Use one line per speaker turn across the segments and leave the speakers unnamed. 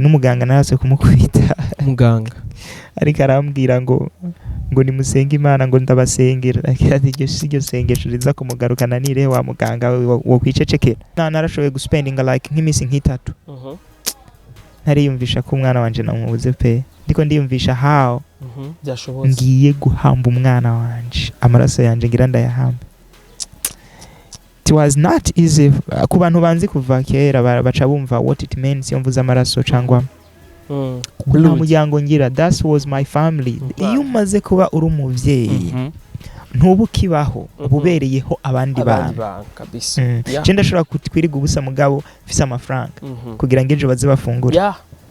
N'umuganga narase kumukubita.
Muganga?
Ariko arambwira ngo nimusenge Imana, ngo ndabasengera. Ati iryo si ryo sengesho riza kumugarukana, nire wa muganga wo kwicecekera. Narashoboye guspendinga like nk'iminsi nk'itatu ntariyumvisha ko umwana wanje namubuze pe. Ndiko ndiyumvisha how
Byashobotse.
ngiye guhamba umwana wanje, amaraso yanje ngira ndayahamba. It was not easy. Ku bantu banzi kuva kera baca bumva what it means iyo mvuze amaraso cyangwa nta
Blood.
muryango ngira. That was my family. Iyo umaze kuba uri umuvyeyi, ntuba ukibaho, uba ubereyeho abandi
abandi
bantu.
Bantu kabisa.
Je ndashobora kwirirwa ubusa, mugabo mfise amafaranga kugira ngo ejo baze bafungure.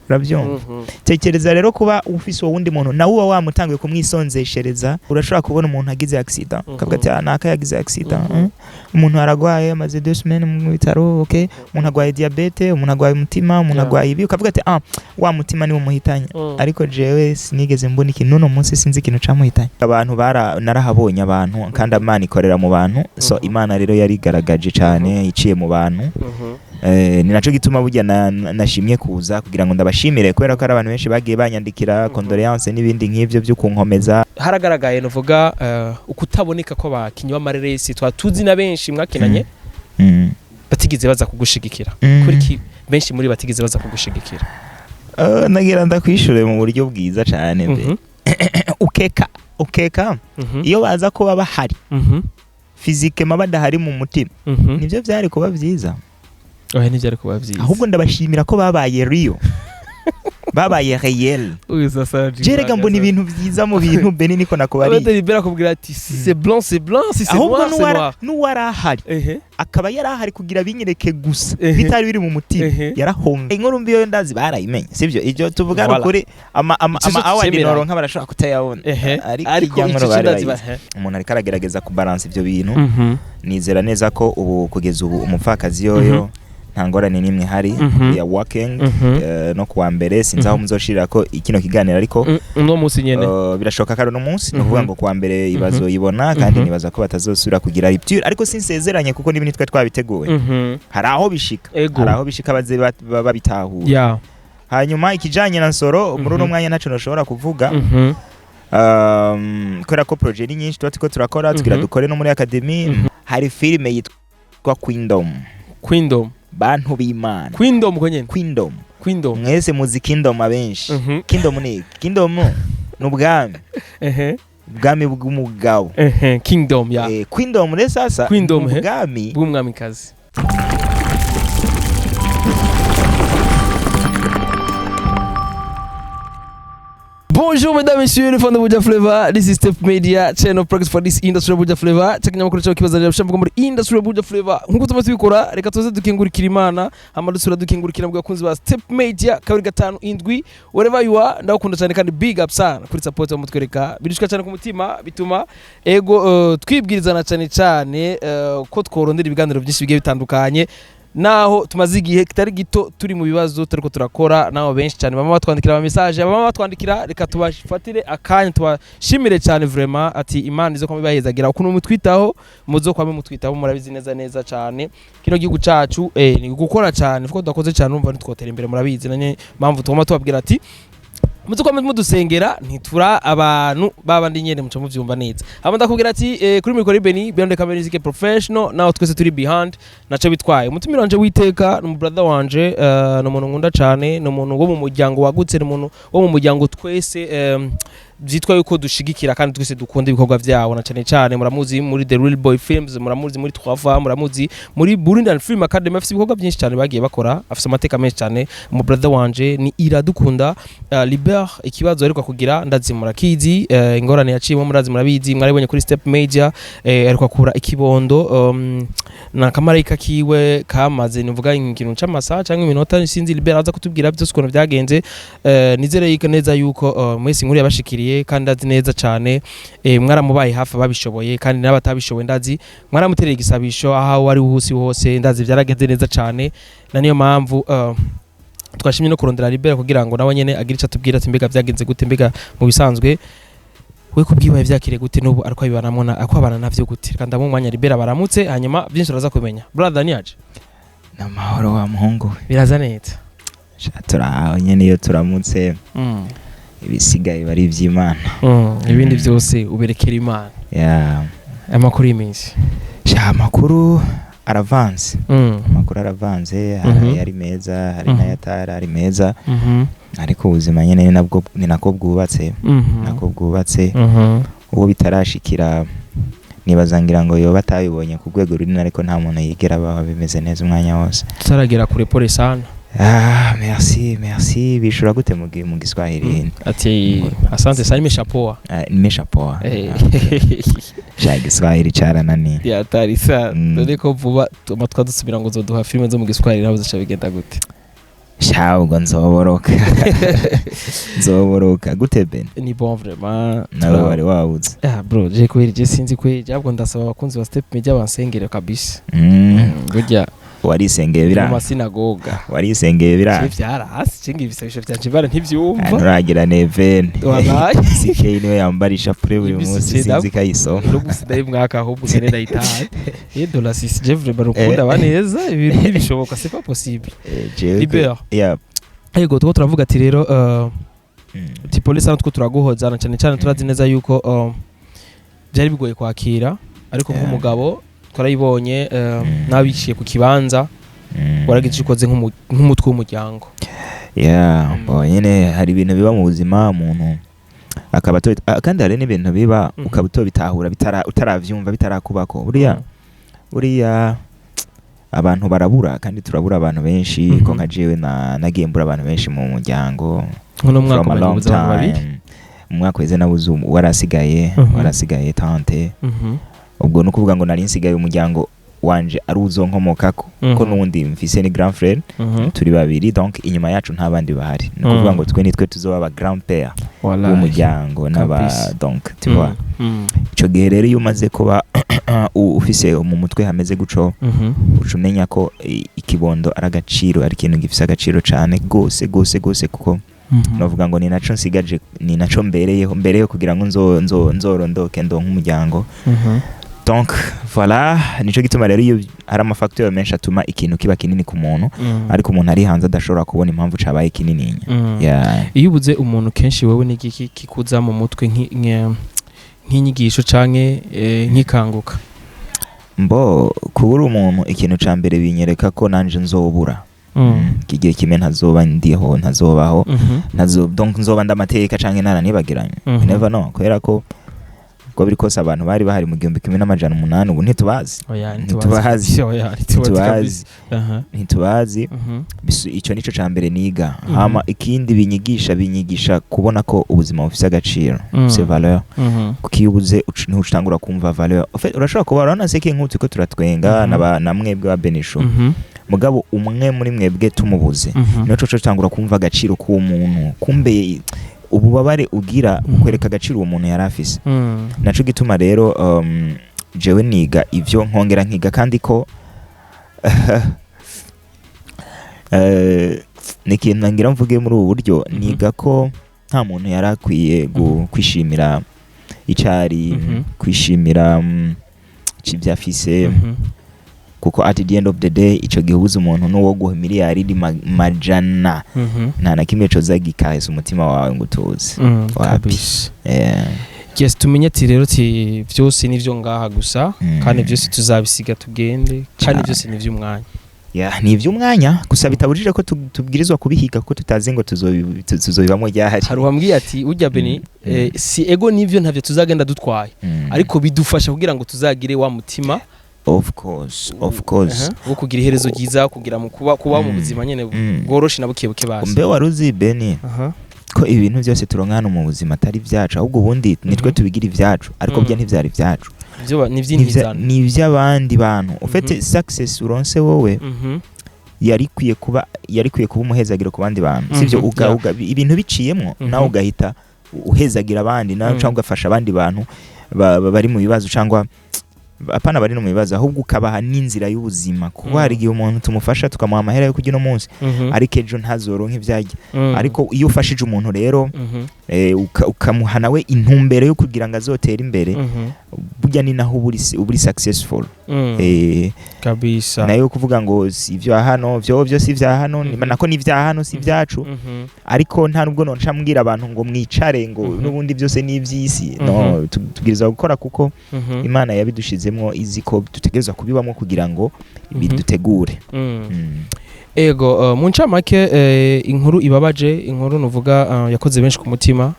Urabyumva? Tekereza rero kuba ufise uwo wundi muntu nawe uba wamutanguye kumwisonzeshereza. Urashobora kubona umuntu agize accident, ukavuga ati: "Ah, naka yagize accident." Umuntu aragwaye, amaze 2 semaines mu bitaro, okay, umuntu agwaye diabète, umuntu agwaye umutima, umuntu agwaye ibi, ukavuga ati: "Ah, wa mutima niwo muhitanye." Ariko jewe sinigeze mbona ikintu, n'uno munsi sinzi ikintu camuhitanye. Abantu bara narahabonye abantu, kandi Imana ikorera mu bantu, so Imana rero yarigaragaje cyane iciye mu bantu. Ni naco gituma burya nashimye kuza kugira ngo ndabashimire, kubera ko hari abantu benshi bagiye banyandikira condoléance n'ibindi nk'ivyo byo kunkomeza.
Haragaragaye nuvuga ukutaboneka kw'abakinyi b'amareresi twa tuzi na benshi mwakinanye batigeze baza kugushigikira. Kuri ki benshi muri batigeze baza kugushigikira?
Nagira ndakwishure mu buryo bwiza cane be. Ukeka iyo baza kuba bahari physiquement, badahari mu mutima, nivyo vyari kuba vyiza.
Oya, ntibyari kuba vyiza.
Ahubwo ndabashimira ko babaye real, babaye réel. Jerega mbona ibintu vyiza mu bintu beni niko nakubariye.
Libera akubwira ati: "Si c'est blanc, c'est blanc, si c'est
Ahubwo
noir, c'est noir."
N'uwari ahari akaba yari ahari kugira binyereke gusa, bitari biri mu mutima, yarahombe. Inkuru mbi yo ndazi barayimenye, sibyo? Ibyo tuvuga
Voilà.
ukuri, ama
Ico
ama
cyo
award
tucemera.
noronka barashobora kutayabona, ariko
ariko
irya
ico
nkuru bari
ndazi
bayizi. Umuntu ariko aragerageza kubalansa ivyo bintu. Nizera neza ko ubu, kugeza ubu, umupfakazi yoyo nta ngorane n'imwe ihari. We are working. No kuwa mbere, sinzi aho muzoshirira ko kino kiganiro, ariko
uno munsi nyene.
Birashoboka ko ari uno munsi, ni ukuvuga ngo kuwa mbere bazoyibona, kandi nibaza ko batazosubira kugira rupture, ariko sinsezeranye kuko n'ibintu twe twabiteguye. Hari aho bishika, hari aho bishika baze babitahura. Hanyuma ikijanye na Nsoro, muri uno mwanya ntaco nashobora kuvuga, kubera ko projet ni nyinshi tuba turiko turakora, tugira dukore no muri academy. Hari filime yitwa Queendom.
Queendom.
Bantu b'Imana.
Queendom ko nyene?
Queendom.
Queendom.
Mwese muzi Kingdom abenshi. Kingdom ni iki? Kingdom ni ubwami, ubwami bw'umugabo.
Kingdom ya
Queendom rero sasa
Queendom,
ni
he?
ubwami
bw'umwamikazi. Bonjour mesdames, messieurs, les fans de Buja Flavor. This is Step Media, channel of progress for this industry of Buja Flavor. Chakinyamakuru cyawe kibazanira bishamvuga muri industry of Buja Flavor. Nkuko tumaze tubikora, reka tuze dukengurikira Imana, hama dusura dukengurikira mu bakunzi ba Step Media 257. Wherever you are, ndagukunda cyane kandi big up sana kuri support mutwereka. Bidushika cyane ku mutima, bituma ego twibwirizana cyane cyane ko tworondera ibiganiro byinshi bigiye bitandukanye, naho tumaze igihe kitari gito turi mu bibazo turiko turakora. Naho benshi cyane bama batwandikira ama message, bama batwandikira, reka tubafatire akanya tubashimire cyane vraiment, ati Imana izo kwama ibahezagira ukuntu mutwitaho, muzo kwame mutwitaho. Murabizi neza neza cyane kino gihugu cacu ni gukora cyane, kuko tudakoze cyane urumva ntitwotera imbere. Murabizi nanye mpamvu tugomba tubabwira ati muze kwame mudusengera, ntitura abantu babandi nyene muca muvyumva neza. Hama ndakubwira ati kuri mikoro Beni Beyond the Camera Music Professional, naho twese turi behind naco bitwaye. Umutumire wanje witeka ni brother wanje, ni umuntu nkunda cane, ni umuntu wo mu muryango wagutse, ni umuntu wo mu muryango twese byitwa yuko dushigikira kandi twese dukunda ibikorwa vyabo, na cane cane muramuzi muri The Real Boy Films, muramuzi muri Twava, muramuzi muri Burundian Film Academy. Afise ibikorwa byinshi cyane bagiye bakora, afise amateka menshi cyane. Mu brother wanje ni Iradukunda Libert. Ikibazo ariko kugira ndazi murakizi, ingorane yaciyemo murazi, murabizi, mwaribonye kuri Step Media, ariko akura ikibondo na kamarayika kiwe kamaze nivuga ikintu c'amasaha cyangwa iminota, sinzi. Libert aza kutubwira byose ukuntu byagenze. Nizere yuko neza yuko mwese inkuru yabashikiriye, kandi ndazi neza cyane mwaramubaye hafi ababishoboye, kandi n'abatabishoboye ndazi mwaramutereye igisabisho aho ari hose hose, ndazi byaragenze neza cyane. Na niyo mpamvu twashimye no kurondera Libert kugira ngo nawe nyene agire icyo atubwira, ati mbega byagenze gute, mbega mu bisanzwe we kubwiwe vyakire gute, n'ubu ariko abibanamo na ako abana navyo gute. Reka ndamuha umwanya Libert baramutse, hanyuma byinshi uraza kumenya. Brother, niaje?
N'amahoro wa muhungu we.
Biraza neza.
Sha, turahawe nyene iyo turamutse, ibisigaye bari ivy'Imana.
Ibindi byose uberekera Imana.
Yeah.
Amakuru y'iminsi?
Sha, amakuru aravanze. Amakuru aravanze, hari ayari meza, hari n'ayatari ari meza, ariko ubuzima nyene ni nabwo, ni nako bwubatse, nako bwubatse. Uwo bitarashikira nibaza ngira ngo yoba atabibonye ku rwego runini, ariko nta muntu yigera abaho bimeze neza umwanya wose.
Tutaragera kure, pole sana.
Ah, merci, merci. Bishura gute mu Giswahili?
Ati asante sana, nimeshapoa.
Ah, nimeshapoa.
Eh.
Sha, Igiswahili carananiye.
Yatari sa. Dore ko vuba tuma twadusubira ngo uzoduha filime zo mu Giswahili, nawe zica bigenda gute?
Sha, ubwo nzoboroka, nzoboroka gute, Ben?
Ni bon vraiment.
Nawe wari wabuze.
Ah bro, je kweri, je sinzi kweri, ahubwo ndasaba abakunzi ba Step Media bansengere kabisa. Burya
Warisengeye
mu
biranga?
masinagoga.
Warisengeye
Je
biranga?
vyarahasi, je ngira ibisabisho vyanje bara ntivyumva.
Nturagira nevene.
Wallahi.
CK niwe yambara ishapure buri
Ibisi
munsi.
cenda.
Sinzi ko ayisoma.
No gusa ndayimwaka, ahubwo ngene ndayitaye ye dola sisi. Je vraiment rukunda baneza, ibintu ntibishoboka, c'est pas possible.
Eh, jewe
Liber.
Yeah.
Yego, tuko turavuga ati rero ati pole sana, two turaguhoza na cyane cyane turazi neza yuko byari bigoye kwakira, ariko nk'umugabo twarayibonye n'abiciye ku kibanza, waragize icyo ukoze nk'umutwe w'umuryango.
Yeah, bo nyene hari ibintu biba mu buzima umuntu akaba kandi hari n'ibintu biba ukaba utobitahura bitara utaravyumva, bitarakubako. Buriya abantu barabura, kandi turabura abantu benshi, ko nka jewe na nagiye mbura abantu benshi mu muryango.
Nkuno mwaka
From a
umaze
long
kubuza abantu babiri.
time. Mu mwaka weze nabuze warasigaye, warasigaye tante. Ubwo ni ukuvuga ngo nari nsigaye umuryango wanje ari uzonkomokako, ko n'uwundi mfise ni grand frère, turi babiri, donc inyuma yacu nta bandi bahari. Ni ukuvuga ngo twe nitwe tuzoba aba grand père
Wallahi.
w'umuryango n'aba
Kabisa.
donc tu vois, ico gihe rero iyo umaze kuba ufise mu mutwe hameze guco, uca umenya ko ikibondo ari agaciro, ari ikintu gifise agaciro cane gose gose gose, kuko novuga ngo ni naco nsigaje, ni naco mbereyeho, mbereyeho kugira ngo nzo nzo nzorondoke ndonke umuryango. Donc voilà, nico gituma rero iyo hari ama facteur menshi atuma ikintu kiba kinini ku muntu, ariko umuntu ari hanze adashobora kubona impamvu cabaye kinini. Yeah.
Iyo ubuze umuntu kenshi, wowe ni igiki kikuza mu mutwe nk'inyigisho canke nk'ikanguka?
Mbo kubura umuntu, ikintu ca mbere binyereka ko nanje nzobura. Igihe kimwe ntazoba ndiho, ntazobaho, ntazo, donc nzoba ndamateka canke naranibagiranye. You never know, kubera ko uko biri kose abantu bari bahari mu 1800 ubu ntitubazi.
Oya.
Ntitubazi.
Oya, ntitubazi
Ntitubazi.
kabisa. Aha.
Ntitubazi. Ico nico ca mbere niga. Hama ikindi binyigisha kubona ko ubuzima bufise agaciro, bufise valeur, kuko iyo ubuze niho utangura kumva valeur. En fait, urashobora kuba urabona seke nk'utu turiko turatwenga na mwebwe wa Benisho, mugabo umwe muri mwebwe tumubuze, niho tuca tutangura kumva agaciro k'uwo muntu. Kumbe ububabare ugira bukwereka agaciro uwo muntu yari afise. Naco gituma rero jewe niga ivyo, nkongera nkiga kandi ko ni ikintu ngira mvuge muri ubu buryo. Niga ko nta muntu yari akwiye kwishimira icari, kwishimira ivyo afise, kuko at the end of the day, ico gihe ubuze umuntu, n'uwo guha miliyaridi majana, nta na kimwe coza gikahesa umutima wawe ngo utuze. Wapi.
Kabisa. Yes, tumenye ati rero ati vyose nivyo ngaha gusa, kandi vyose tuzabisiga tugende, kandi vyose ni ivy'umwanya.
Yeah, ni ivy'umwanya gusa, bitabujije ko tubwirizwa kubihiga, kuko tutazi ngo tuzobibamwo ryahari.
Hari uwambwiye ati urya Beni, si ego nivyo, ntavyo tuzagenda dutwaye, ariko bidufasha kugira ngo tuzagire wa mutima
Of course, of course.
Aha, wo kugira iherezo ryiza, kugira mu kuba mu buzima nyene bworoshe na buke buke basi.
Mbe wari uzi, Beni, ko ibintu byose turonka hano mu buzima atari ibyacu, ahubwo ubundi nitwe tubigira ibyacu, ariko byo ntivyari ibyacu?
Ivyo ni ivy'intizano.
Ni iby'abandi bantu ufite. Success uronse wowe yari ikwiye kuba umuhezagiro ku bandi bantu, sivyo? Ibintu biciyemwo, nawe ugahita uhezagira abandi nawe, cyangwa ugafasha abandi bantu bari mu bibazo, cyangwa apana bari no mu bibazo, ahubwo ukabaha n'inzira y'ubuzima, kuko hari igihe umuntu tumufasha tukamuha amahera yo kurya uno munsi, ariko ejo ntazoronke ibyo arya. Ariko iyo ufashije umuntu rero, ukamuha nawe intumbero yo kugira ngo azotere imbere, burya Burya ni naho uba uri successful.
Kabisa.
Nayo kuvuga ngo si ibya hano, vyo si ibya hano, nako ni ibya hano, si ibyacu. Ariko nta nubwo nonca mbwira abantu ngo mwicare ngo n'ubundi byose ni iby'isi. No, tubwirizwa gukora kuko Imana yabidushizemwo, izi ko dutegerezwa kubibamo kugira ngo bidutegure.
Ego, mu ncamake, inkuru ibabaje, inkuru nuvuga yakoze benshi ku mutima.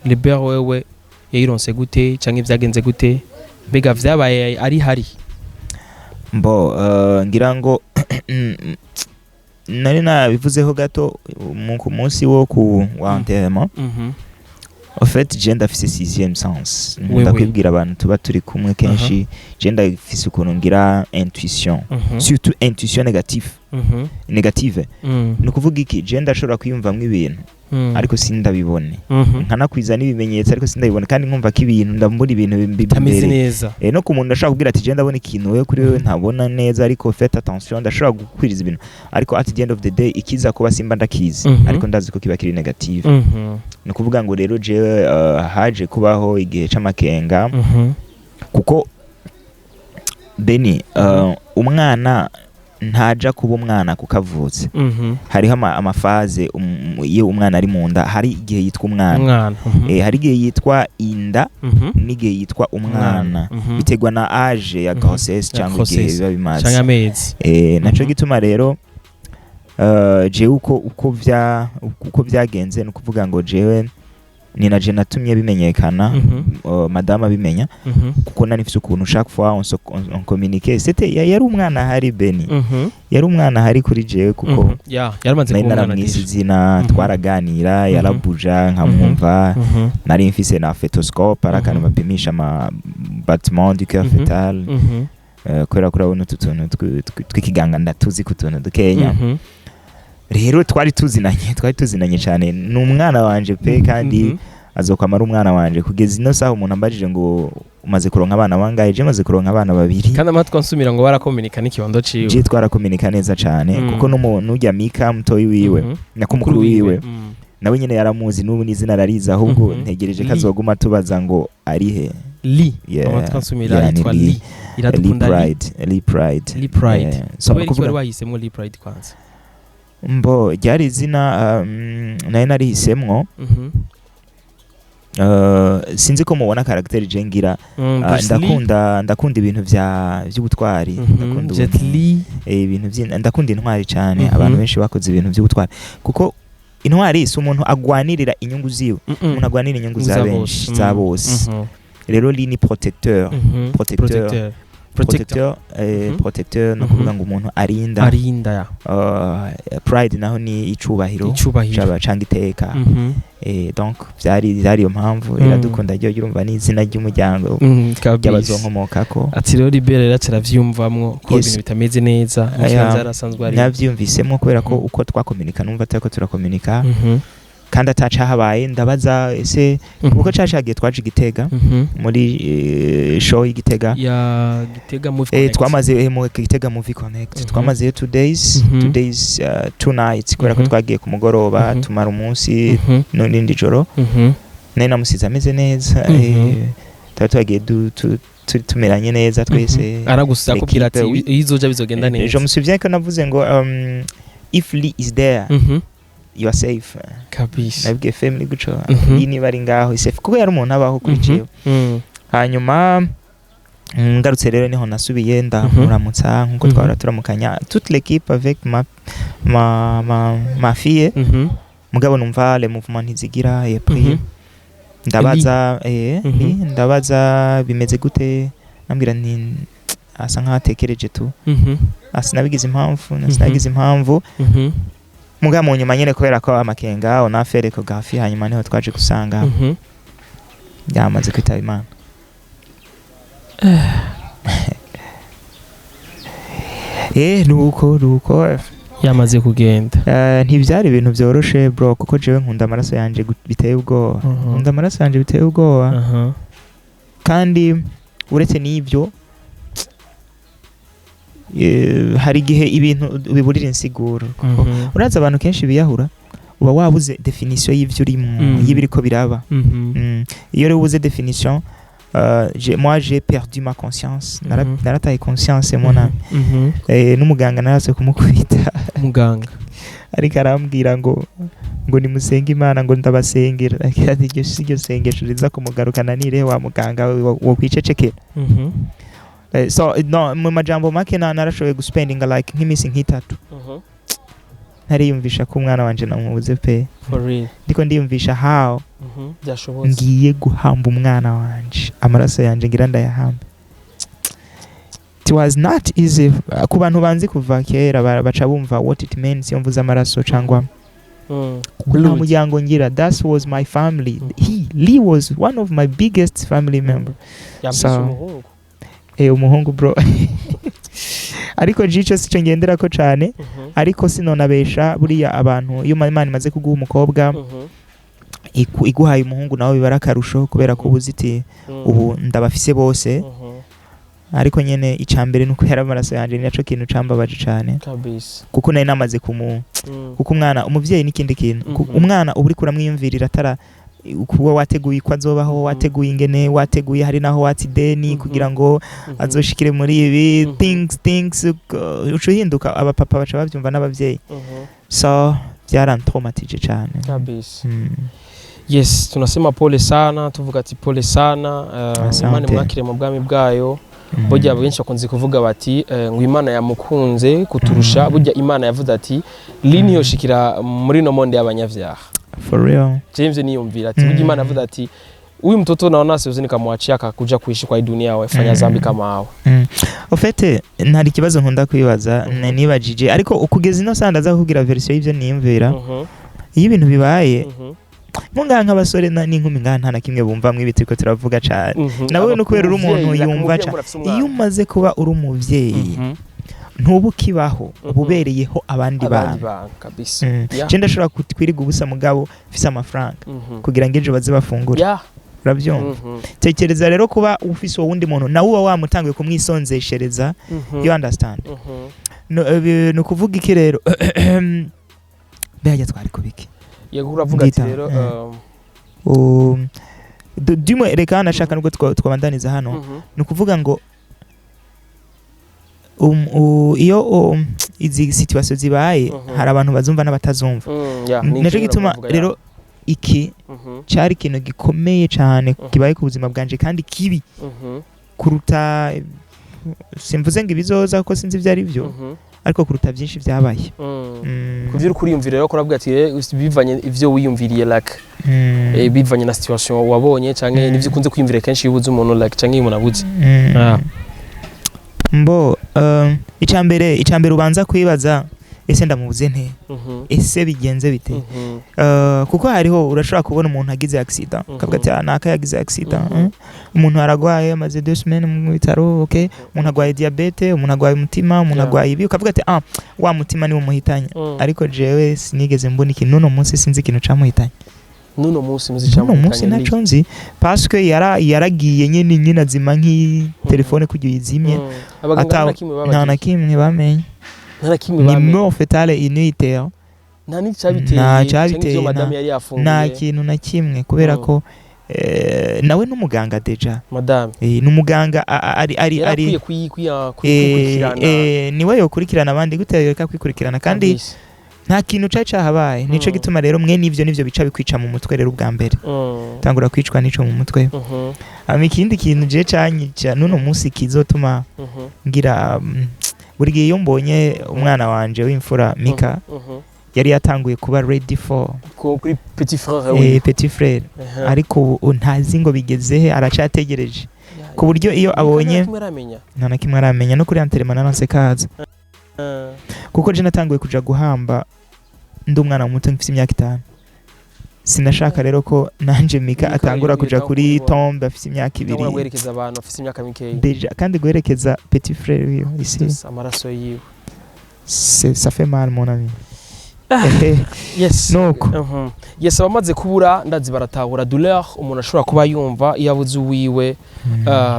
Libert, wewe yayironse gute canke vyagenze gute? Mbega vyabaye ari hari?
Mbo ngira ngo nari nabivuzeho gato ku munsi wo ku wa enterrement. En fait, je ndafise sixième sens. Nkunda kwibwira abantu tuba turi kumwe kenshi, je ndafise ukuntu ngira intuition, surtout intuition négative, négative. Ni ukuvuga iki? Je ndashobora kwiyumvamwo ibintu, ariko sindabibone, nkanakwiza n'ibimenyetso, ariko sindabibone, kandi nkumva ko ibintu ndambura, ibintu
bitameze
imbere.
neza.
No ku muntu ndashobora kubwira ati: "Je ndabona ikintu wewe, kuri wewe ntabona neza, ariko faites attention." Ndashobora gukwiriza ibintu, ariko at the end of the day ikiza kuba simba ndakizi, ariko ndazi ko kiba kiri négative. Ni ukuvuga ngo rero jewe haje kubaho igihe c'amakenga, kuko Beni, umwana ntaja kuba umwana kuko avutse. Hariho ama phases. Iyo umwana ari mu nda, hari igihe yitwa umwana.
Umwana.
Hari igihe yitwa inda n'igihe yitwa umwana. Biterwa na âge ya grossesse
Ya
cyangwa igihe
grossesse.
biba bimaze.
Canke amezi.
Naco gituma rero jewe uko byagenze, ni ukuvuga ngo jewe ni na je natumye bimenyekana, madame abimenya, kuko nari mfise ukuntu chaque fois on communiquait. C'était yari umwana ahari, Beni. Yari umwana ahari kuri jewe kuko
Ya, yaramaze
nari
kuba umwana
naramwise
déjà.
izina. Twaraganira, yarabuja nkamwumva. Nari mfise na fœtoscope, ari akantu bapimisha ama battement du cœur fœtal. Kubera ko urabona utu tuntu tw'ikiganga ndatuzi ku tuntu dukenya. Rero twari tuzinanye cyane, ni umwana wanje pe, kandi azokwama ari umwana wanje kugeza ino saha. Umuntu ambajije ngo umaze kuronka abana bangahe, je maze kuronka abana babiri.
Kandi amatwi ansumira ngo barakominika n'ikibondo ciwe.
Je twarakominika neza cyane, kuko n'ujya Mika mutoyi wiwe, nako mukuru wiwe, nawe nyine yaramuzi, n'ubu n'izina ararizi, ahubwo ntegereje ko
Li.
azoguma tubaza ngo arihe.
Li.
Yeah.
Amatwi ansumira
Yeah, ni
yitwa
Lee.
Li.
Lee.
Iradukunda Li.
Pride, Lee Pride.
Lee Pride.
Yeah. So
Kubera iki
kuvuga
wari wahisemo Lee Pride kwanza?
Mbo ryari izina nari narihisemwo. Sinzi ko mubona caractère je ngira.
Bruce Lee.
Ndakunda ibintu vy'ubutwari. Ndakunda
Jet Li.
Ibintu ndakunda intwari cyane. Abantu benshi bakoze ibintu by'ubutwari, kuko intwari si umuntu agwanirira inyungu ziwe, umuntu agwanira inyungu za
Za
benshi,
bose.
za bose. Rero Lee ni protecteur. Protecteur.
Protecteur. Protecteur.
Protecteur, protecteur no kuvuga ngo umuntu arinda.
Arinda ya.
Pride naho ni icubahiro.
Icubahiro.
Caba canga iteka. Donc byari iyo mpamvu. Iradukunda ryo, urumva ni izina ry'umuryango
Kabisa.
ry'abazonkomokako.
Ati rero Libere rero aravyumvamwo ko
Yes.
ibintu bitameze neza mu
Aya,
kibanza yari asanzwe ari.
Navyiyumvisemo kubera ko uko twakominika numva atari ko turakominika, kandi ataca habaye. Ndabaza ese, kuko cacagiye twaje i Gitega muri show y'Igitega.
Ya Gitega Movie Connect.
Twamaze mu Gitega Movie Connect. Twamazeyo 2 days, 2 days, 2 nights, kubera ko twagiye ku mugoroba, tumara umunsi n'irindi joro. Nari namusize ameze neza. Twari twagiye tumeranye neza twese.
Aragusa akubwira ati
L'équipe, oui.
iyo izoja bizogenda
Je
neza.
me souviens ko navuze ngo "If Lee is there, you are safe."
Kabisa.
Nabwiye family guco, Lee niba ari ngaho is safe, kuko yari umuntu abaho kuri jewe. Hanyuma ngarutse rero niho nasubiye ndamuramutsa nkuko twahora turamukanya, toute l'équipe avec ma fille. Mugabo numva les mouvements ntizigira, et puis ndabaza ndabaza bimeze gute, nambwira nti asa nkaho atekereje tu. Sinabigize impamvu, sinabigize impamvu. Mugabo mu nyuma nyene, kubera ko amakenga, on a fait l'échographie, hanyuma niho twaje gusanga yamaze kwitaba Imana. Nuko
Yamaze kugenda.
Ntibyari ibintu byoroshe bro, kuko jewe nkunda amaraso yanje biteye ubwoba. Nkunda amaraso yanje biteye ubwoba. Kandi uretse n'ibyo, hari igihe ibintu biburira insiguro, kuko urazi abantu kenshi biyahura, uba wabuze définition y'ivyo urimo, y'ibiriko biraba. Iyo rero ubuze définition, Moi, j'ai perdu ma conscience. Narataye conscience, mon ami. N'umuganga narase kumukubita.
Muganga?
Ariko arambwira ngo nimusenge Imana, ngo ndabasengera. Ati iryo si ryo sengesho riza kumugarukana, nire wa muganga wo kwicecekera. So no mu majambo make, narashoboye guspendinga like nk'iminsi nk'itatu ntariyumvisha ko umwana wanje namubuze pe.
For real?
Ndiko ndiyumvisha how
Byashobotse.
ngiye guhamba umwana wanje, amaraso yanje ngira ndayahambe. It was not easy. Ku bantu banzi kuva kera, baca bumva what it means iyo mvuze amaraso cyangwa nta
Blood.
muryango ngira. That was my family. He Lee was one of my biggest family member.
Yambise umuhungu.
Umuhungu bro, ariko jico sico ngenderako cane. Ariko sinonabesha, buriya abantu iyo Imana imaze kuguha umukobwa, iguhaye umuhungu nawe biba ari akarusho, kubera ko uba uzi iti ubu ndabafise bose. Ariko nyene icambere nuko yari amaraso yanje, ni naco kintu cambabaje cane. Kuko nari namaze kumu kuko umwana, umuvyeyi n'ikindi kintu. Umwana uba uriko uramwiyumvirira atara kuba wateguye ko azobaho, wateguye ingene, wateguye hari naho watse ideni kugira ngo azoshikire muri ibi things, uca uhinduka. Abapapa baca bavyumva n'abavyeyi. So byarantraumatije cane.
Yes, tunasema pole sana, tuvuga ati pole sana.
Asante.
Imana imwakire mu bwami bwayo. Burya benshi bakunze kuvuga bati ngo Imana yamukunze kuturusha. Burya Imana yavuze ati lini yoshikira muri no monde y'abanyavyaha.
For real.
James niyumvira ati burya Imana yavuze ati huyu mtoto naona siwezi nikamwachia akakuja kuishi kwa hii dunia wafanya zambi kama hao.
Au fait, ntari ikibazo nkunda kwibaza, nibajije, ariko kugeza ino saa ndaza kukubwira version y'ivyo niyumvira. Iyo ibintu bibaye, nko ngaha nk'abasore n'inkumi ngaha, nta na kimwe bumva ibi turiko turavuga cane. Nawe ni ukubera uri umuntu
Umuvyeyi, like
yumva
umuvyeyi afise umwana.
Iyo umaze kuba uri umuvyeyi, ntuba ukibaho, uba ubereyeho abandi
Abandi
bantu.
bantu kabisa.
Je ndashobora kwirirwa ubusa, mugabo mfise amafaranga kugira ngo ejo baze bafungure. Urabyumva? Tekereza rero kuba ufise uwo wundi muntu, nawe uba wamutanguye kumwisonzeshereza. You understand? No, ni ukuvuga iki rero? Mbega twari kubiki?
Yego, uravuga ati
Ndita,
rero
Dumwe reka nashaka nubwo twabandaniza hano. Ni ukuvuga ngo iyo izi situation zibaye, hari abantu bazumva n'abatazumva.
Yeah, ni
Naco
ikintu
gituma
navuga, yeah.
rero iki cyari ikintu gikomeye cyane kibaye ku buzima bwanje, kandi kibi kuruta, simvuze ngo ibizoza kuko sinzi ibyo ari byo, ariko kuruta byinshi byabaye.
Ku byo uri kuriyumvira rero, kuravuga ati bivanye ivyo wiyumviriye, like bivanye na situation wabonye canke n'ivyo ukunze kwiyumvira kenshi iyo ubuze umuntu, like canke iyo umuntu abuze.
Mbo icambere ubanza kwibaza: ese ndamubuze nte? Ese bigenze bite? Kuko hariho, urashobora kubona umuntu agize accident, ukavuga ati ah, naka yagize accident. Umuntu aragwaye, amaze 2 semaines mu bitaro, okay, umuntu agwaye diabète, umuntu agwaye umutima, umuntu agwaye ibi, ukavuga ati ah, wa mutima niwo muhitanye. Ariko jewe sinigeze mbona ikintu, n'uno munsi sinzi ikintu camuhitanye.
N'uno munsi muzi?
N'uno munsi naco nzi, parce que yaragiye nyene azima nk'itelefone kugira uyizimye.
Abaganga nta na kimwe
Nta na
babagije?
kimwe bamenye.
Nta na kimwe
Ni
bamenye?
mort fœtale in utero.
Nta n'icyabiteye?
Nta
Canke
cabiteye,
ivyo madame yari yafunguye?
Nta kintu na kimwe, kubera ko nawe n'umuganga déjà.
Madame?
N'umuganga ari
yari
ari
akwiye kwikurikirana.
Niwe yokurikirana abandi, gute yoreka kwikurikirana kandi nta kintu cari cahabaye? Nico gituma rero mwe nivyo nivyo bica bikwica mu mutwe rero ubwa mbere. Tangura kwicwa n'ico mu mutwe. Hama ikindi kintu je canyica n'uno munsi kizotuma ngira buri gihe iyo mbonye umwana wanje w'imfura Mika, yari yatanguye kuba ready for
Kuri petit frère wiwe.
Petit frère. Ariko ubu ntazi ngo bigeze he, aracategereje ku buryo iyo abonye
Nta kimwe aramenya?
Nta na kimwe aramenya, no kuri enterrement naranse kaza. Kuko je natanguye kuja guhamba ndi umwana muto, mfite imyaka 5. Sinashaka rero ko nanje Mika
Mika
atangura kuja
yiyumvira
kuri
kubibona.
tombe afite imyaka
Atangura
2.
guherekeza abantu bafise imyaka mikeyi.
Déjà, kandi guherekeza petit frère wiwe ici,
Yes, amaraso yiwe.
Ça fait mal, mon ami. Nuko.
Yes, abamaze kubura ndazi baratahura douleur umuntu ashobora kuba yumva iyo abuze uwiwe.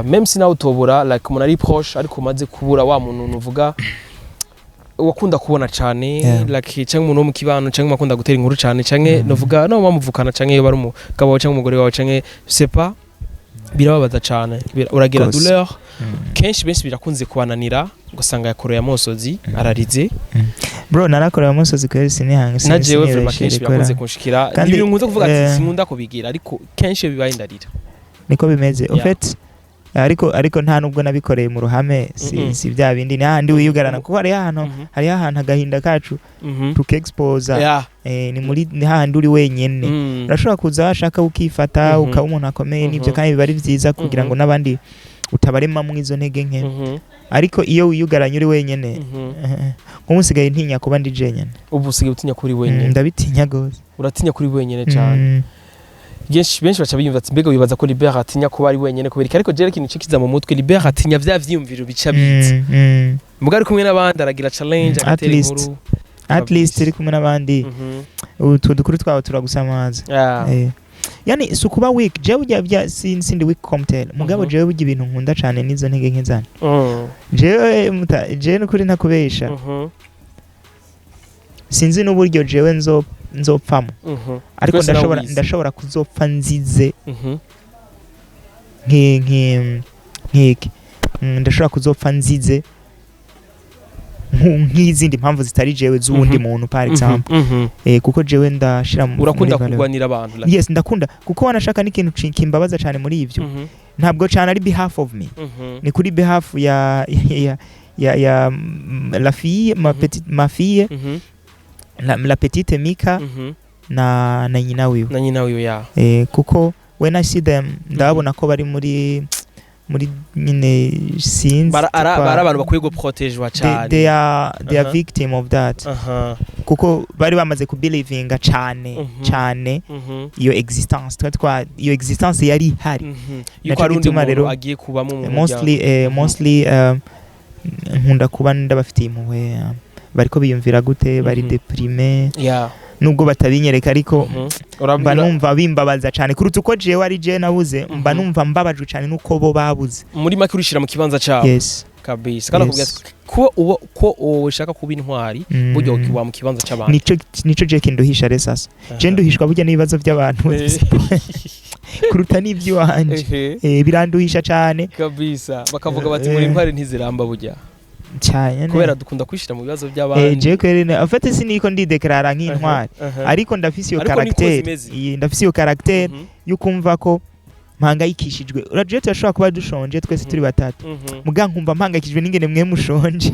Même si nawe utobura like umuntu ari proche, ariko umaze kubura wa muntu nuvuga wakunda kubona cyane, like cyangwa umuntu wo mu kibano, cyangwa wakunda gutera inkuru cyane, cyangwa nuvuga no bamuvukana, cyangwa iyo bari umugabo wawe cyangwa umugore wawe, cyangwa c'est pas Birababaza cane. Uragira
Gose.
douleur. Kenshi benshi birakunze kubananira, ugasanga yakoreye amosozi, ararize.
Bro, narakorewe amosozi kweri, sinihange.
Na jewe vraiment kenshi birakunze kunshikira.
Kandi,
Ni ibintu nkunze kuvuga ati sinkunda kubigira, ariko kenshi iyo bibaye ndarira.
Niko bimeze.
Yeah.
En fait, ariko nta nubwo nabikoreye mu ruhame, si, si bya bindi, ni hahandi wiyugarana, kuko hariho ahantu hariho ahantu agahinda kacu tukexposa. Ni muri, ni hahandi uri wenyene. Urashobora kuza washaka ukifata, ukaba umuntu akomeye n'ibyo, kandi biba ari byiza kugira ngo n'abandi utabaremamwo izo ntege nke. Ariko iyo wiyugaranye uri wenyene, nk'ubu nsigaye ntinya kuba ndi jenyene.
Ubu usigaye utinya kuri wenyine?
Ndabitinya gose.
Uratinya kuri wenyine cyane. Benshi baca biyumva ati: "Mbega wibaza ko Libert atinya kuba ari wenyine kubera iki?" Ariko jewe ikintu kiza mu mutwe, Libert atinya vya vyiyumviro bica biza. Muga ari kumwe n'abandi aragira challenge,
At
agatera
least.
inkuru.
At least uri kumwe n'abandi, utu dukuru twawe turagusamaza. Yani si ukuba weak, jewe burya bya sindi weak comme tel, mugabo jewe burya ibintu nkunda cane nizo ntege nke zanje. Jewe jewe nukuri ntakubesha, sinzi n'uburyo jewe nzopfamo, ariko
Twese nawe
ndashobora
ubizi.
ndashobora kuzopfa nzize nk'iki. Ndashobora kuzopfa nzize nk'izindi mpamvu zitari jewe z'uwundi muntu, par exemple. Kuko jewe ndashira
Urakunda
muri valeur.
kurwanira abantu, like.
Yes, ndakunda, kuko wanashaka n'ikintu kimbabaza cyane muri ivyo, ntabwo cyane ari behalf of me, ni kuri behalf ya la fille, ma petite, ma fille, la petite Mika na nyina wiwe.
Na nyina wiwe, ya.
Kuko when I see them, ndababona ko bari muri nyine, sinzi.
Bara abantu bakwiye guprotejwa cyane.
They are victim of that, kuko bari bamaze kubelievinga cyane cyane iyo existence twa iyo existence yari ihari.
Yuko
Naco
hari undi
gituma
muntu
rero
agiye kubamo mu muryango.
Mostly, mostly nkunda kuba ndabafitiye impuhwe, bariko biyumvira gute, bari déprimé, nubwo batabinyereka, ariko mba numva bimbabaza cyane kuruta uko jewe ari jewe nabuze. Mba numva mbabajwe cyane nuko bo babuze.
Muri make urishira mu kibanza cyabo.
Yes.
Kabisa, kandi
Yes.
akubwira ati, ko uba ko ushaka kuba intwari, burya ukiba mu kibanza cy'abantu.
Nico je kinduhisha rero sasa. Je nduhishwa burya n'ibibazo by'abantu kuruta n'iby'iwanje. Biranduhisha cyane.
Kabisa, bakavuga bati muri intwari ntiziramba burya.
Cyane.
Kubera dukunda kwishira mu bibazo by'abandi.
Je kweri afate siniko ndideklarara nk'intwari, ariko ndafise iyo
Ariko niko
caractère.
zimeze.
Iyi, ndafise iyo caractère yo kumva ko mpangayikishijwe. Uraje, turashobora kuba dushonje twese turi batatu, muga nkumva mpangayikishijwe n'ingene mwe mushonje.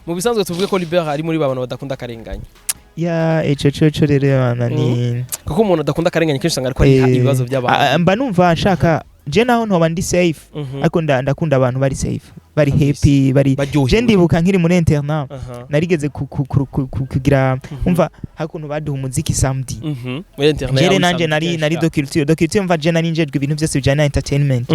Mu bisanzwe tuvuge ko Libert ari muri ba bantu badakunda akarengane.
Ya, ico co rero bana ni
Kuko umuntu adakunda akarengane kenshi usanga ariko ariha ibibazo by'abantu.
Mba numva nshaka je naho ntoba ndi safe, ariko ndakunda abantu bari safe, bari happy, bari
Baryohewe.
Je ndibuka nkiri muri internat, narigeze kugira umva hakuntu baduha umuziki samedi.
Muri internat
Jere
yawe
nanje
samedi
nari
kenshi,
nari
ya. De culture, mva je nari njejwe ibintu byose bijyanye na entertainment,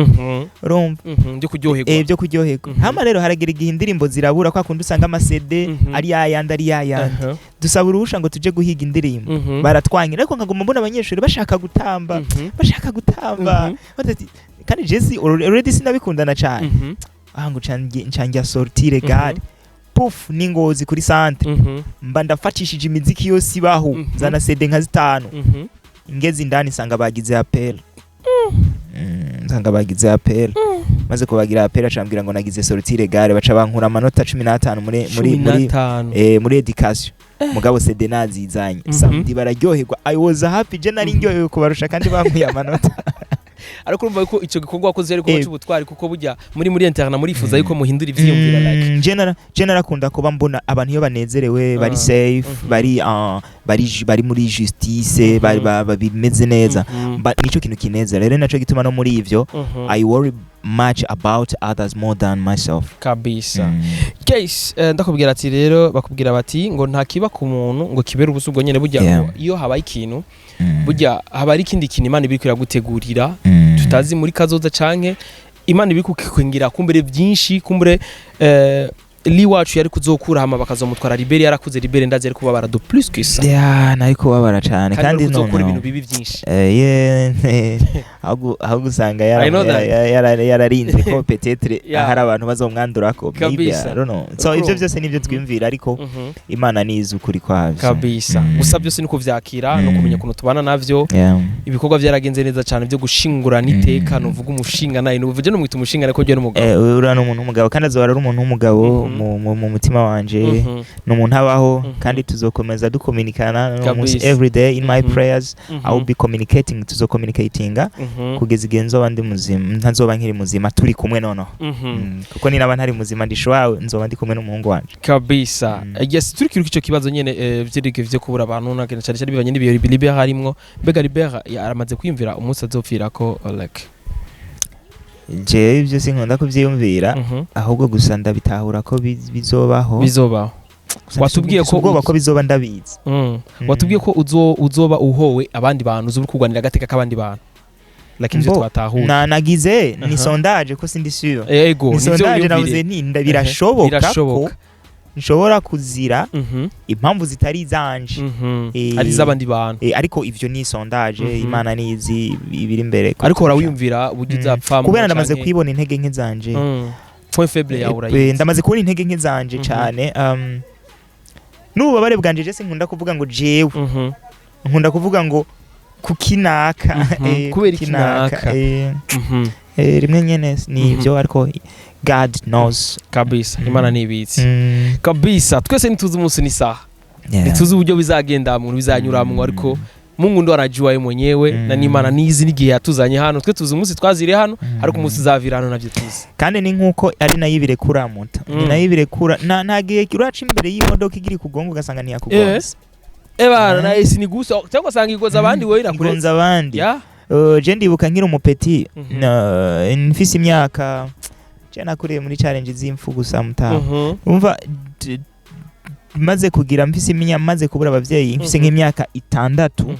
urumva? Byo kuryoherwa.
Byo kuryoherwa. Hama rero haragera igihe indirimbo zirabura, kwa kundi usanga ama CD ari yayandi, ari yayandi. Dusaba uruhusha ngo tuje guhiga indirimbo, baratwangira, ariko nkaguma mbona abanyeshuri bashaka gutamba, bashaka gutamba. Batati, kandi je si already sinabikundana cyane. Ah, ngo ncangiye sortie légale, puf, n'ingozi kuri centre, mba ndafatishije imiziki yose ibaho, zana CD nka zitanu. Ngeze indani nsanga bagize appel. Nsanga bagize appel. Maze kubagira appel, acambwira ngo nagize sortie légale, baca bankura amanota 15 muri
Cumi
muri
n'atanu.
Muri education, mugabo CD nazizanye. Samedi bararyoherwa. I was happy, je nari ndyohewe kubarusha kandi bankuye amanota.
Ariko urumva ko icyo gikorwa wakoze ariko cy'ubutwari, kuko burya muri internat murifuza yuko muhindura ivyiyumviro, like.
Je narakunda kuba mbona abantu iyo banezerewe, bari safe, bari bari muri justice, bari bimeze neza. Nico kintu kinezera rero, naco gituma no muri ivyo I worry much about others more than myself.
Kabisa. Case, ndakubwira ati rero bakubwira bati ngo nta kiba ku muntu ngo kibere ubusa. Ubwo nyene burya ngo iyo habaye ikintu, burya haba hari ikindi kintu Imana ibiriko iragutegurira tutazi muri kazoza, canke Imana ibiri kukwingira kumbure byinshi kumbure. Li wacu yari kuzokura, hama bakazomutwara Liberi yarakuze. Liberi ndazi yari kubabara de plus que ça.
Ya, nari kubabara cane.
Kandi
kandi
yari kuzokura
noneho
ibintu bibi byinshi.
Ye, ahubwo usanga
I know that.
yararinze ko peut-être hari abantu bazomwandurako, maybe.
Kabisa.
I don't know. So ivyo
Urumva.
byose nivyo twiyumvira, ariko Imana nizi ukuri kwavyo.
Kabisa. Gusa byose ni kuvyakira no kumenya ukuntu tubana navyo. Ibikorwa byaragenze neza cyane byo gushingurana iteka. Nuvuga umushinga nayo, nuvuge numwita umushinga, ariko njye n'umugabo.
Uriya ni umuntu w'umugabo kandi azohora ari umuntu w'umugabo mu mutima wanje. Ni umuntu abaho kandi tuzokomeza dukominikana no munsi, every day in my prayers I will be communicating, tuzocommunicatinga kugeza igihe nzoba ndi muzima, ntazoba nkiri muzima, turi kumwe noneho. Kuko ninaba ntari muzima, ndishowawe nzoba ndi kumwe n'umuhungu wanje.
Kabisa. Yes, turi kuri icyo kibazo nyene, vyerekeye vyo kubura abantu na cyane cyane bivanye n'ibihe Libera harimwo. Mbega Libera aramaze kwiyumvira umunsi azopfirako, like?
Jewe ibyo sinkunda kuvyiyumvira, ahubwo gusa ndabitahura ko bizobaho.
Bizobaho.
Gusa
Watubwiye
mfise
ko
ubwoba ko bizoba ndabizi.
Watubwiye ko uzoba uhowe abandi bantu, uzoba uri kurwanira agateka k'abandi bantu, like ivyo
Mbo,
twatahuye.
Na nagize ni sondage ko sindi sûr.
Ego.
Ni
Nivyo
sondage.
wiyumvire.
Navuze nti birashoboka ko
Birashoboka.
nshobora kuzira impamvu zitari izanje.
Ari iz'abandi bantu.
Ariko ivyo ni sondage. Imana nizi ibiri imbere.
Ariko urawiyumvira uburyo uzapfa?
Kubera ndamaze kwibona intege nke zanje.
Point faible yawe urayizi.
Ndamaze kubona intege nke zanje cane, n'ububabare bwanje. Je sinkunda kuvuga ngo jewe, nkunda kuvuga ngo kukinaka.
Kubera
kukinaka.
ikinaka.
Rimwe nyene ni ivyo, ariko God knows.
Kabisa. Imana nibitse. Kabisa, twese ntituzi umunsi n'isaha, ntituzi uburyo bizagenda mu bizanyuramwo, ariko Mungu ndo anajua yeye mwenyewe. Na n'Imana nizi n'igihe yatuzanye hano. Twe tuzi umunsi twaziriye hano, ariko umunsi uzavira hano navyo tuzi.
Kandi ni nkuko ari nayo ibirekura muta, ni nayo ibirekura. Nta gihe uraca imbere y'imodoka igira ikugonga ugasanga ntiyakugonze.
Ebana, na esi ni gusa cyangwa usanga igoza abandi, wowe irakuretse.
Igonza abandi. Je ndibuka nkiri umupeti, mfise imyaka, je nakuriye muri challenge z'impfu gusa mutaha. Umva, maze kugira mfise imya maze kubura abavyeyi mfise nk'imyaka 6,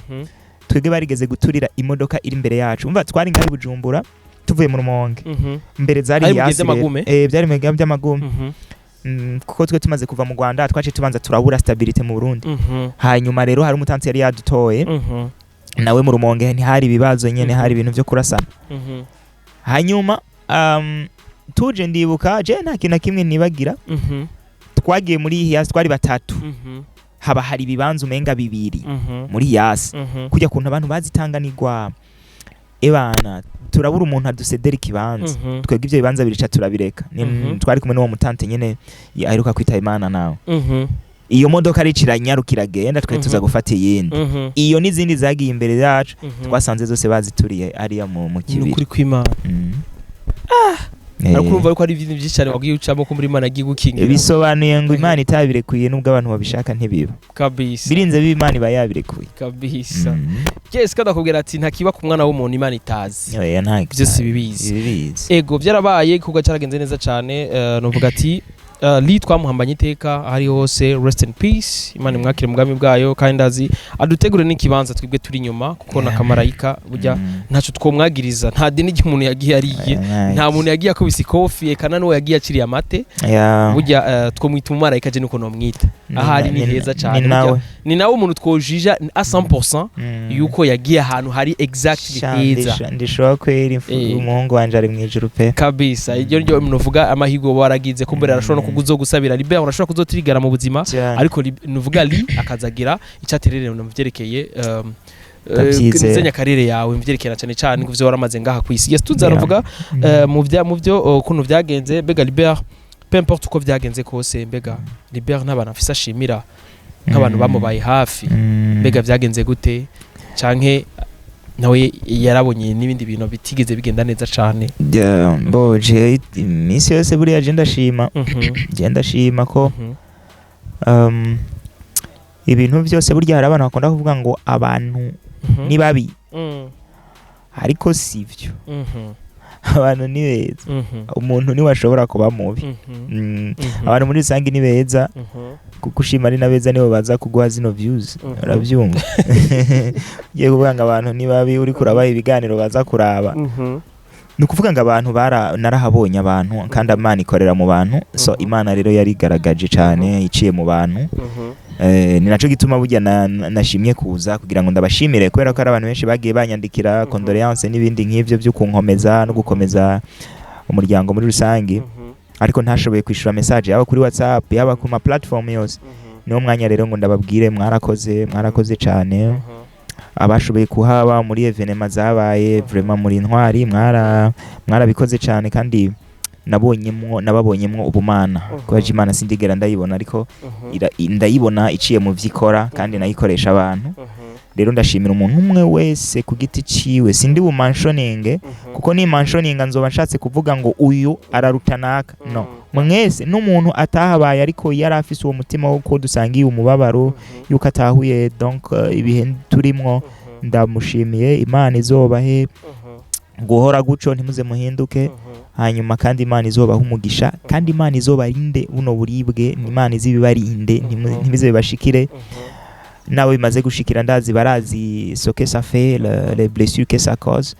twebwe barigeze guturira imodoka iri imbere yacu. Umva, twari ngaho i Bujumbura tuvuye mu Rumonge. Mbere zari
Hari mu gihe
yasi rero.
vy'amagume?
Byari mu gihe by'amagume. Kuko twe tumaze kuva mu Rwanda twaciye tubanza turabura stabilité mu Burundi. Hanyuma rero hari umutansi yari yadutoye nawe mu Rumonge, ntihari ibibazo nyene, hari ibintu vyo kurasana. Hanyuma tuje, ndibuka je nta kintu na kimwe nibagira, twagiye muri Hiace, twari batatu, haba hari ibibanza umenga bibiri muri Hiace, kujya kuntu abantu bazitanganirwa, ebana turabura umuntu adusedera ikibanza. Twebwe ivyo bibanza birica turabireka. Twari kumwe n'uwo mutante nyene aheruka kwitaba Imana nawe. Iyo modoka arica iranyaruka iragenda, twe tuza gufata iyindi. Iyo n'izindi zagiye imbere yacu, twasanze zose bazituriye ariya mu
Ni
kibiri.
ukuri kw'Imana. Ariko urumva yuko ari ibintu byinshi cyane wagiye ucamo ko muri Imana agiye gukingira.
Bisobanuye ngo Imana itabirekuye, nubwo abantu babishaka ntibiba.
Kabisa.
Birinze biba, Imana iba yabirekuye.
Kabisa. Yes, kandi akubwira ati ntakiba ku mwana w'umuntu Imana itazi.
Oya, nta
Byose ibibizi.
Ibibizi.
Ego, byarabaye, igikorwa cyaragenze neza cyane. Nuvuga ati li twamuhambanye iteka aho ari hose, rest in peace, Imana imwakire mu bwami bwayo, kandi ndazi adutegure n'ikibanza twebwe turi inyuma, kuko nakamarayika burya. Ntacyo twomwagiriza, nta deni ry'umuntu yagiye ariye, nta muntu yagiye akubise ikofi, eka na n'uwo yagiye akiriye amate. Burya twomwita umumarayika, je nuko nomwita. Ahari ni heza cyane.
Ni nawe.
Ni nawe umuntu twojija à 100% yuko yagiye ahantu hari exactly
Sha,
heza.
Ndishobora kwera umuhungu wanje ari mu ijuru pe.
Kabisa, iryo ryo nuvuga amahirwe uba waragize kumbere, arashobora no kugusabira Libert, urashobora kuzotirigara mu buzima.
Cyane.
Ariko nuvuga li akazagira icyo atererera mu vyerekeye
Ndavyizera.
nizenya karere yawe, mu vyerekeye na cyane cyane kuvyo waramaze ngaha ku isi. Yes, tuza nuvuga mu byo ukuntu vyagenze. Mbega Libert, peu importe uko vyagenze kose, mbega Libert n'abantu afise ashimira nk'abantu bamubaye hafi, mbega vyagenze gute, canke nawe yarabonye n'ibindi bintu bitigeze bigenda neza cane?
Yeah, bo je iminsi yose buriya je ndashima, je ndashima ko ibintu byose, burya hari abantu bakunda kuvuga ngo abantu ni babi, ariko sivyo. Abantu ni beza. Umuntu niwe ashobora kuba mubi. Abantu muri rusange ni beza, kuko ushima ari na beza nibo baza kuguha zino views. Urabyumva, ugiye kuvuga ngo abantu ni babi, uriko urabaha ibiganiro baza kuraba. Ni ukuvuga ngo abantu bara narahabonye abantu, kandi Imana ikorera mu bantu. So Imana rero yarigaragaje cyane iciye mu bantu. Ni naco gituma burya nashimye kuza kugira ngo ndabashimire, kubera ko hari abantu benshi bagiye banyandikira condoléances n'ibindi nk'ivyo byo kunkomeza no gukomeza umuryango muri rusange, ariko ntashoboye kwishura message, yaba kuri WhatsApp, yaba ku ma platform yose. Niwo mwanya rero ngo ndababwire: mwarakoze, mwarakoze cyane. Abashoboye kuhaba muri événements zabaye, vraiment muri intwari, mwarabikoze cyane, kandi nabonyemwo, nababonyemwo ubumana. Kubera Imana sindigera ndayibona, ariko ndayibona iciye mu vyo ikora, kandi nayikoresha abantu. Rero ndashimira umuntu umwe wese ku giti ciwe. Sindi bumentioninge, kuko ni mentioninga nzoba nshatse kuvuga ngo uyu araruta naka. No, mwese, n'umuntu atahabaye ariko yari afise uwo mutima wo ko dusangiye umubabaro, yuko atahuye donc ibihe turimwo, ndamushimiye. Imana izobahe guhora guco, ntimuze muhinduke. Hanyuma kandi Imana izobaha umugisha, kandi Imana izobarinde buno buribwe, Imana izibibarinde, ntibize bibashikire. Nabo bimaze gushikira ndazi barazi ce que ça fait, les blessures que ça cause.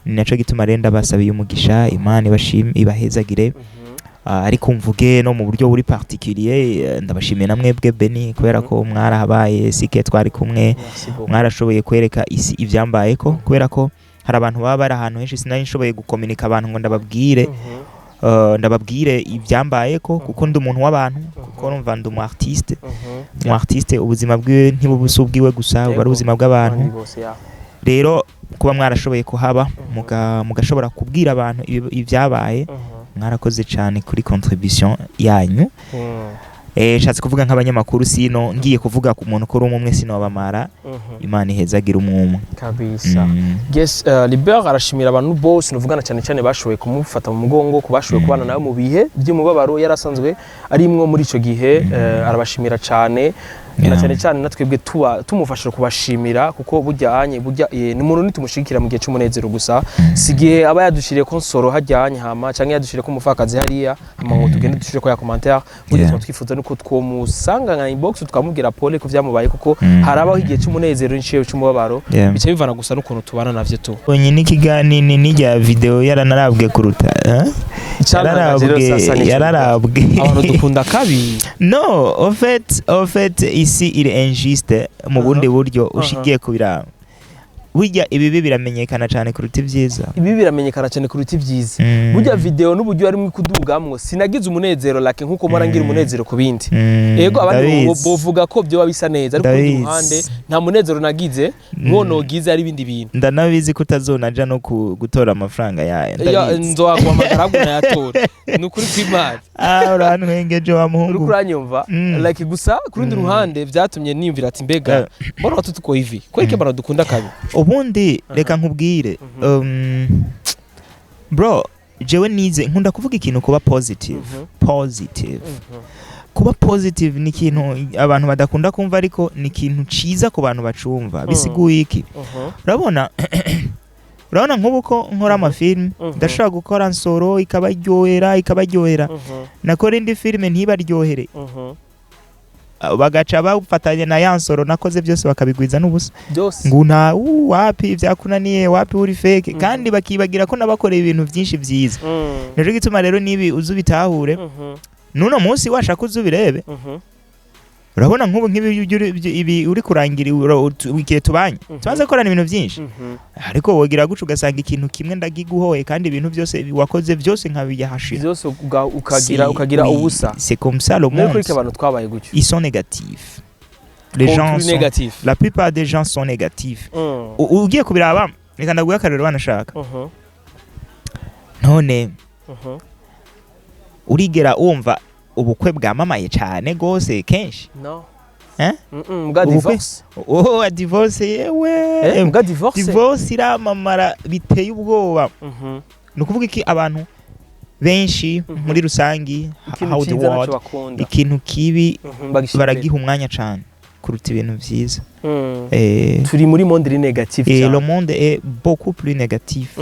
Ni naco gituma rero ndabasabiye umugisha, Imana ibashime, ibahezagire. Ariko mvuge no mu buryo buri particulier, ndabashimiye na mwebwe Beni, kubera ko mwarahabaye sike twari kumwe.
Merci beaucoup.
Mwarashoboye kwereka isi ivyambayeko, kubera ko hari abantu baba bari ahantu henshi, sinari nshoboye gukominika abantu ngo ndababwire ndababwire ivyambayeko, kuko ndi umuntu w'abantu, kuko numva ndi umu artiste. Umu artiste ubuzima bwiwe ntibuba ubwiwe gusa, buba ari ubuzima bw'abantu.
Abandi bose, ya.
Rero kuba mwarashoboye kuhaba, mugashobora kubwira abantu ibyabaye, mwarakoze cyane kuri contribution yanyu. Nshatse kuvuga nk'abanyamakuru, sino ngiye kuvuga ku muntu kuri umwe umwe sinobamara. Imana ihezagira umwe umwe.
Kabisa. Yes, Libert arashimira abantu bose, nuvugana cyane cyane bashoboye kumufata mu mugongo, ku bashoboye kubana nawe mu bihe by'umubabaro yari asanzwe arimwo muri ico gihe. Arabashimira cyane, na cyane cyane natwebwe tuba tumufasha kubashimira, kuko burya anye burya ni umuntu nitumushigikira mu gihe cy'umunezero gusa, si igihe aba yadushiriye ko nsoro hajyanye hama canke yadushiriye ko umupfakazi hariya hama ngo tugende dushire ko ya commentaire. Burya tuba twifuza nuko twomusanga nka inbox, tukamubwira pole ko vyamubaye, kuko harabaho igihe cy'umunezero n'igihe cy'umubabaro, bica bivana gusa n'ukuntu tubana navyo tu.
Onye n'ikiganini n'ijya video yaranarabwe kuruta, eh?
Icantangaje rero
Yararabwe,
sasa ni ico.
yararabwe.
Abantu dukunda kabi.
No, en fait ici il est injuste mu bundi buryo. Ushigiye kubiraba, burya ibibi biramenyekana cyane kuruta ibyiza.
Ibi biramenyekana cyane kuruta ibyiza. Burya video n'uburyo arimo kudugamwo, sinagize umunezero like nkuko mpora ngira umunezero ku bindi. Ego, abandi bovuga ko byoba bisa neza, ariko ku rundi ruhande nta munezero nagize nkuwo nogize ari ibindi bintu.
Ndanabizi ko utazonaja no gutora amafaranga yayo.
Ya,
Ndabizi.
Nzohaguhamagara ahubwo nayatora, ni ukuri kw'Imana.
Ah, urantwengeje wa
Uriko
muhungu.
uranyumva? Like gusa ku rundi ruhande vyatumye niyumvira ati: mbega mbona watu tuko hivi kweli, mbona dukunda kabi?
Ubundi reka nkubwire, bro, jewe nize nkunda kuvuga ikintu kuba positive. Positive, kuba positive ni ikintu abantu badakunda kumva, ariko ni ikintu ciza ku bantu bacumva. Bisiguye iki? Urabona nk'ubu ko nkora amafilme, ndashobora gukora nsoro ikabaryohera, ikabaryohera, nakora indi filime ntibaryohere, bagaca bafatanya na ya nsoro nakoze, byose bakabigwiza n'ubusa.
Byose.
Ngo nta wapi, byakunaniye, wapi, uri fake. Kandi bakibagira ko nabakoreye ibintu byinshi byiza. Nico gituma rero nibi uzi ubitahure, n'uno munsi washaka uzi ubirebe. Urabona nk'ubu nk'ibi ibi uri kurangira igihe tubanye, tumaze gukorana ibintu byinshi, ariko wogira guca ugasanga ikintu kimwe ndagiguhoye, kandi ibintu byose wakoze byose nkabiyahashira.
Byose ukagira ukagira ubusa.
C'est comme ça le
Muri
monde.
kuri abantu twabaye gutyo.
Ils sont négatifs, les gens
Turi
sont
négatif.
La plupart des gens sont négatifs. Ugiye kubiraba, reka ndaguhe akarorero banashaka. None urigera wumva ubukwe bwamamaye cyane gose kenshi?
No.
Eh?
Mbwa
Ubukwe?
divorce.
Oh, divorce, yewe.
Eh, mbwa divorce.
Divorce iramamara biteye ubwoba. Ni ukuvuga iki? Abantu benshi muri rusangi,
Ikintu
how the
cyiza nacyo
world,
bakunda.
ikintu kibi
Bagishyira imbere.
baragiha umwanya cyane kuruta ibintu vyiza.
Turi muri monde iri négatif
Et le
cyane.
monde est beaucoup plus négatif.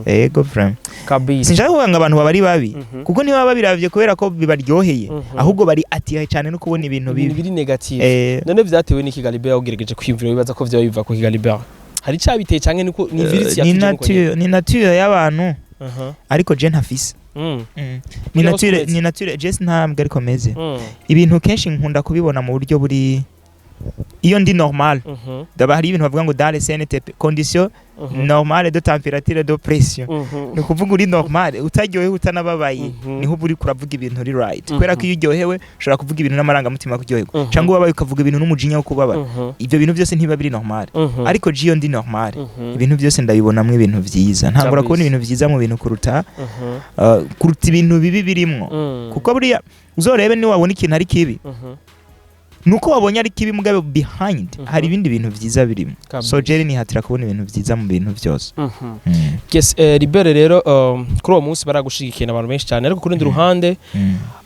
Ego, vraiment.
Kabisa.
Sinshaka kuvuga ngo abantu baba ari babi, kuko niba babiravye kubera ko bibaryoheye, ahubwo bari attiré cyane no kubona ibintu
Ibintu
bibi.
biri négatif. None vyatewe n'iki, Galibert? Ugerageje kwiyumvira, wibaza ko vyoba biva ku Galibert? Hari icyabiteye canke niko ni virus
Ni
yatuje nuko nyene?
nature, ni nature y'abantu. Ariko je ntafise. Ni
Kugira
nature,
ngo
ni nature. Je ntabwo ariko meze. Ibintu kenshi nkunda kubibona mu buryo buri, iyo ndi normal, daba hari ibintu bavuga ngo dans les CNTP, condition normale de température, de pression. Ni ukuvuga uri normal, utaryohewe, utanababaye, niho uba uri kuravuga ibintu uri right. Kubera ko iyo uryohewe ushobora kuvuga ibintu n'amarangamutima yo kuryoherwa, cyangwa ubabaye ukavuga ibintu n'umujinya wo kubabara. Ibyo bintu byose ntibiba biri normal. Ariko je iyo ndi normal, ibintu byose ndabibonamwo ibintu vyiza. Ntangura kubona ibintu vyiza mu bintu kuruta kuruta ibintu bibi birimwo. Kuko buriya uzorebe, niba wabona ikintu ari kibi, nuko wabonye ari kibi, mugabe behind hari ibindi bintu vyiza birimo. So je nihatira kubona ibintu vyiza mu bintu byose.
Yes, Libere rero, kuri uwo munsi baragushigikiye abantu benshi cyane, ariko ku rundi ruhande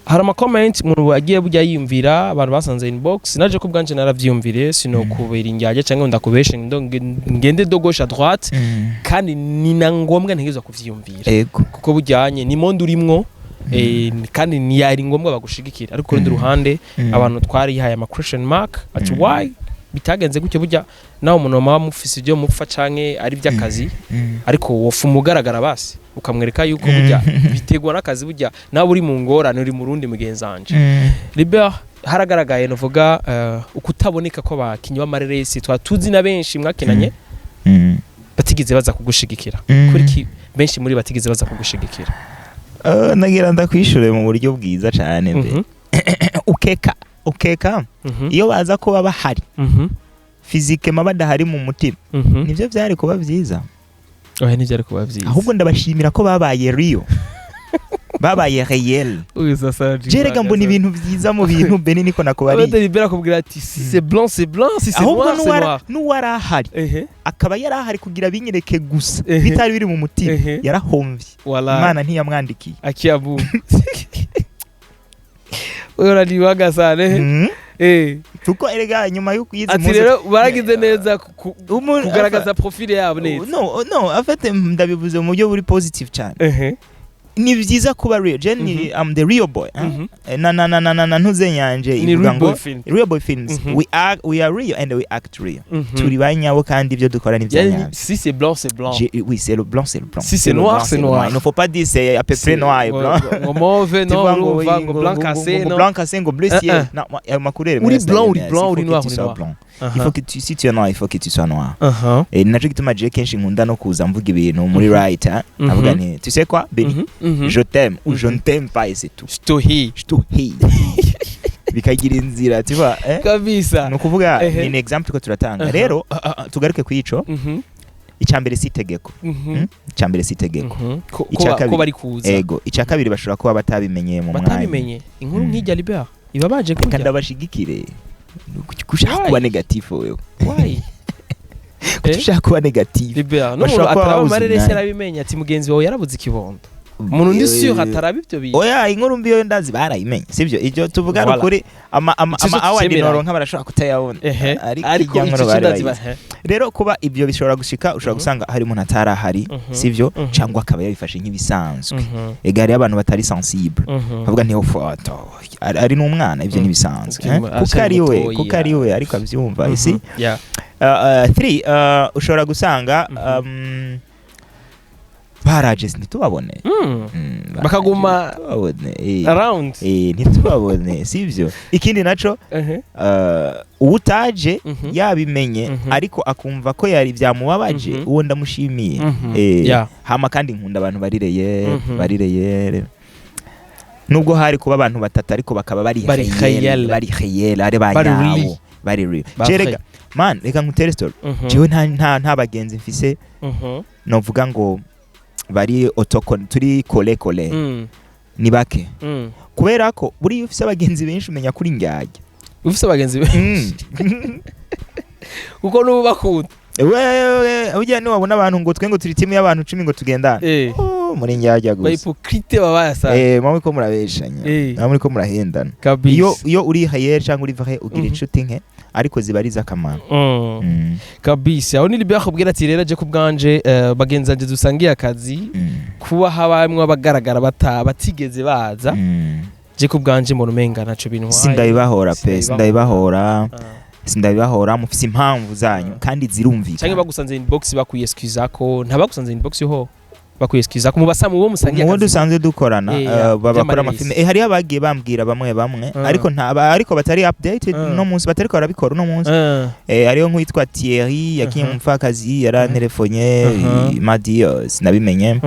hari ama comment umuntu agiye bujya yiyumvira, abantu basanze inbox. Naje ko bwanje naravyiyumviriye, sinokubera indyarya cyangwa ndakubeshe ngo ngende de gauche à droite, kandi ni na ngombwa, ntegerezwa kuvyiyumvira, kuko bujyanye ni monde urimwo, kandi ntiyari ngombwa bagushigikira. Ariko ku rundi ruhande, abantu twarihaye ama question mark ati why bitagenze gutyo? Burya nawe umuntu muba mufise ibyo mupfa canke ari iby'akazi, ariko wofa umugaragara basi ukamwereka yuko burya bitegwa n'akazi, burya nawe uri mu ngorane, uri mu rundi mugenzanje. Libert, haragaragaye novuga ukutaboneka kw'abakinyi b'amareresi twa tuzi na benshi mwakinanye batigeze baza kugushigikira. Kuri ki benshi muri batigeze baza kugushigikira?
Nagira ndakwishure mu buryo bwiza cyane mbe. Ukeka ukeka iyo baza kuba bahari physiquement, badahari mu mutima, nivyo vyari kuba vyiza.
Oya, ntibyari kuba vyiza.
Ahubwo ndabashimira ko babaye real, babaye réel. Je rega mbona ibintu vyiza mu bintu, Beni, niko nakubariye.
Libert akubwira ati si c'est blanc, c'est blanc, si c'est
Ahubwo
noir, c'est noir.
N'uwari ahari akaba yari ahari kugira binyereke gusa, bitari biri mu mutima, yarahomvye.
Wala.
Imana ntiyamwandikiye.
Akiabu wewe uraniwaga sana.
Kuko erega nyuma y'uko yize
Ati rero baragize neza kugaragaza profil yabo neza.
No, en fait ndabivuze mu buryo buri positive cyane. Ni byiza kuba real. Je ni I'm the real boy, eh? Na ntuze nyanje
Ni
ivuga
Real
ngo
Boy Film.
Real Boy Films. We are real and we act real. Turi ba nyabo kandi ibyo dukora ni bya
Yani,
nyabyo.
si c'est blanc, c'est blanc.
Oui, c'est le blanc, c'est le blanc.
Si c'est
Le
noir,
blanc,
c'est
le
noir.
Il ne faut pas dire c'est à peu près noir et blanc.
Ngo mauve,
Tu
non,
vois, ngo
urumva ngo blanc cassé,
ngo
non.
blanc cassé, ngo bleu ciel. Non, moi, ayo makuru rero
Uri
mwese
blanc, uri
ndayemera.
blanc,
Il faut
uri
que
noir,
tu
uri
sois
noir.
blanc. Il faut que tu, si tu es noir, il faut que tu sois noir. Et naco gituma je kenshi nkunda no kuza mvuga ibintu muri right, hein. Avuga nti tu sais quoi, Benny, je t'aime ou je ne t'aime pas et c'est tout.
Je te hais.
Je te hais. Bikagira inzira, tu vois, eh?
Kabisa.
Ni ukuvuga ni exemple ko turatanga. Rero tugaruke ku ico. Icya mbere si itegeko. Icya mbere si itegeko. Icya
Ko
kabiri.
bari kuza.
Ego, icya kabiri, bashobora kuba batabimenyeye mu mwanya.
Batabimenye inkuru nk'ijya, Libert, iba baje
Reka
kurya.
ndabashigikire. Kushaka
Why?
kuba négatif wewe?
Why?
Kuki ushaka kuba négatif?
Libert, n'umuntu
Bashobora kuba
ataraba
babuze
amareresi
umwanya.
yarabimenya ati mugenzi wawe yarabuze ikibondo. Umuntu ndi sûr ataraba ibyo bintu.
Oya, inkuru mbi yo ndazi barayimenye, sibyo? Ibyo tuvuga
Voilà.
ukuri, ama
Ico
ama award
tucemera.
noronka barashobora kutayabona, ariko
Ariko
ijya
ico
nkuru bari
ndazi
bayizi. Rero kuba ibyo bishobora gushika, ushobora gusanga hari umuntu atarahari, sivyo? Cyangwa akaba yabifashe nk'ibisanzwe. Ega hariyo abantu batari sensible, bavuga ntiyo foto ari n'umwana, ibyo ntibisanzwe, eh?
Akiri
Kuko ari we,
mutoyi,
kuko ari we, ariko abyumva isi. Three, ushobora gusanga baraje ntitubabone. Baraje
Bakaguma
ntitubabone, eh.
Around.
Ntitubabone, sivyo? Ikindi naco, uwutaje yabimenye, ariko akumva ko yari byamubabaje, uwo ndamushimiye. Hama kandi nkunda abantu barireye, barireye, nubwo hari kuba abantu batatu, ariko bakaba bari
Bari
réel,
réel.
bari réel, ari ba
Bari
nyabo,
real.
bari real.
Ba
Je
vrai.
rega man, reka nkutere story. Jewe nta bagenzi mfise novuga ngo bari otoko turi kole kole, ni bake, kubera ko buriya ufise abagenzi benshi umenya kuri ndyarya.
Ufise abagenzi benshi kuko n'ubu bakunda.
Wewe burya niwabona abantu ngo twe ngo turi timu y'abantu 10 ngo tugendane, oh, muri ndyarya
Ba
gusa.
hypocrite babayasa.
Mwe ko murabeshanya, namwe ko murahendana.
Kabisa.
Iyo uri réel cyangwa uri vrai, ugira inshuti nke, ariko ziba ari iz'akamaro.
Kabisa, aho ni Libert akubwira ati rero je ku bwanje, bagenzi banje dusangiye akazi, kuba habamwe abagaragara batigeze baza, je ku bwanje mbona umenga ntaco bintwaye.
Sindabibahora pe.
Sindabibahora.
Sindabibahora. Sindabibahora, mufise impamvu zanyu kandi
Canke
zirumvikana.
bagusanze inbox bakwiye excuse ko ntabagusanze inbox ho. Bakwiyexcusa ku mubasa mu bo musangiye
Mubo
akazi.
Dusanzwe dukorana, bakora
vy'amareresi.
amafilme, hariho abagiye bambwira bamwe bamwe, ariko nta ariko batari updated no munsi, batariko barabikora uno munsi. Hariho nk'uwitwa Thierry yakinye Umupfakazi, yaranterefonye, m'a dit sinabimenye,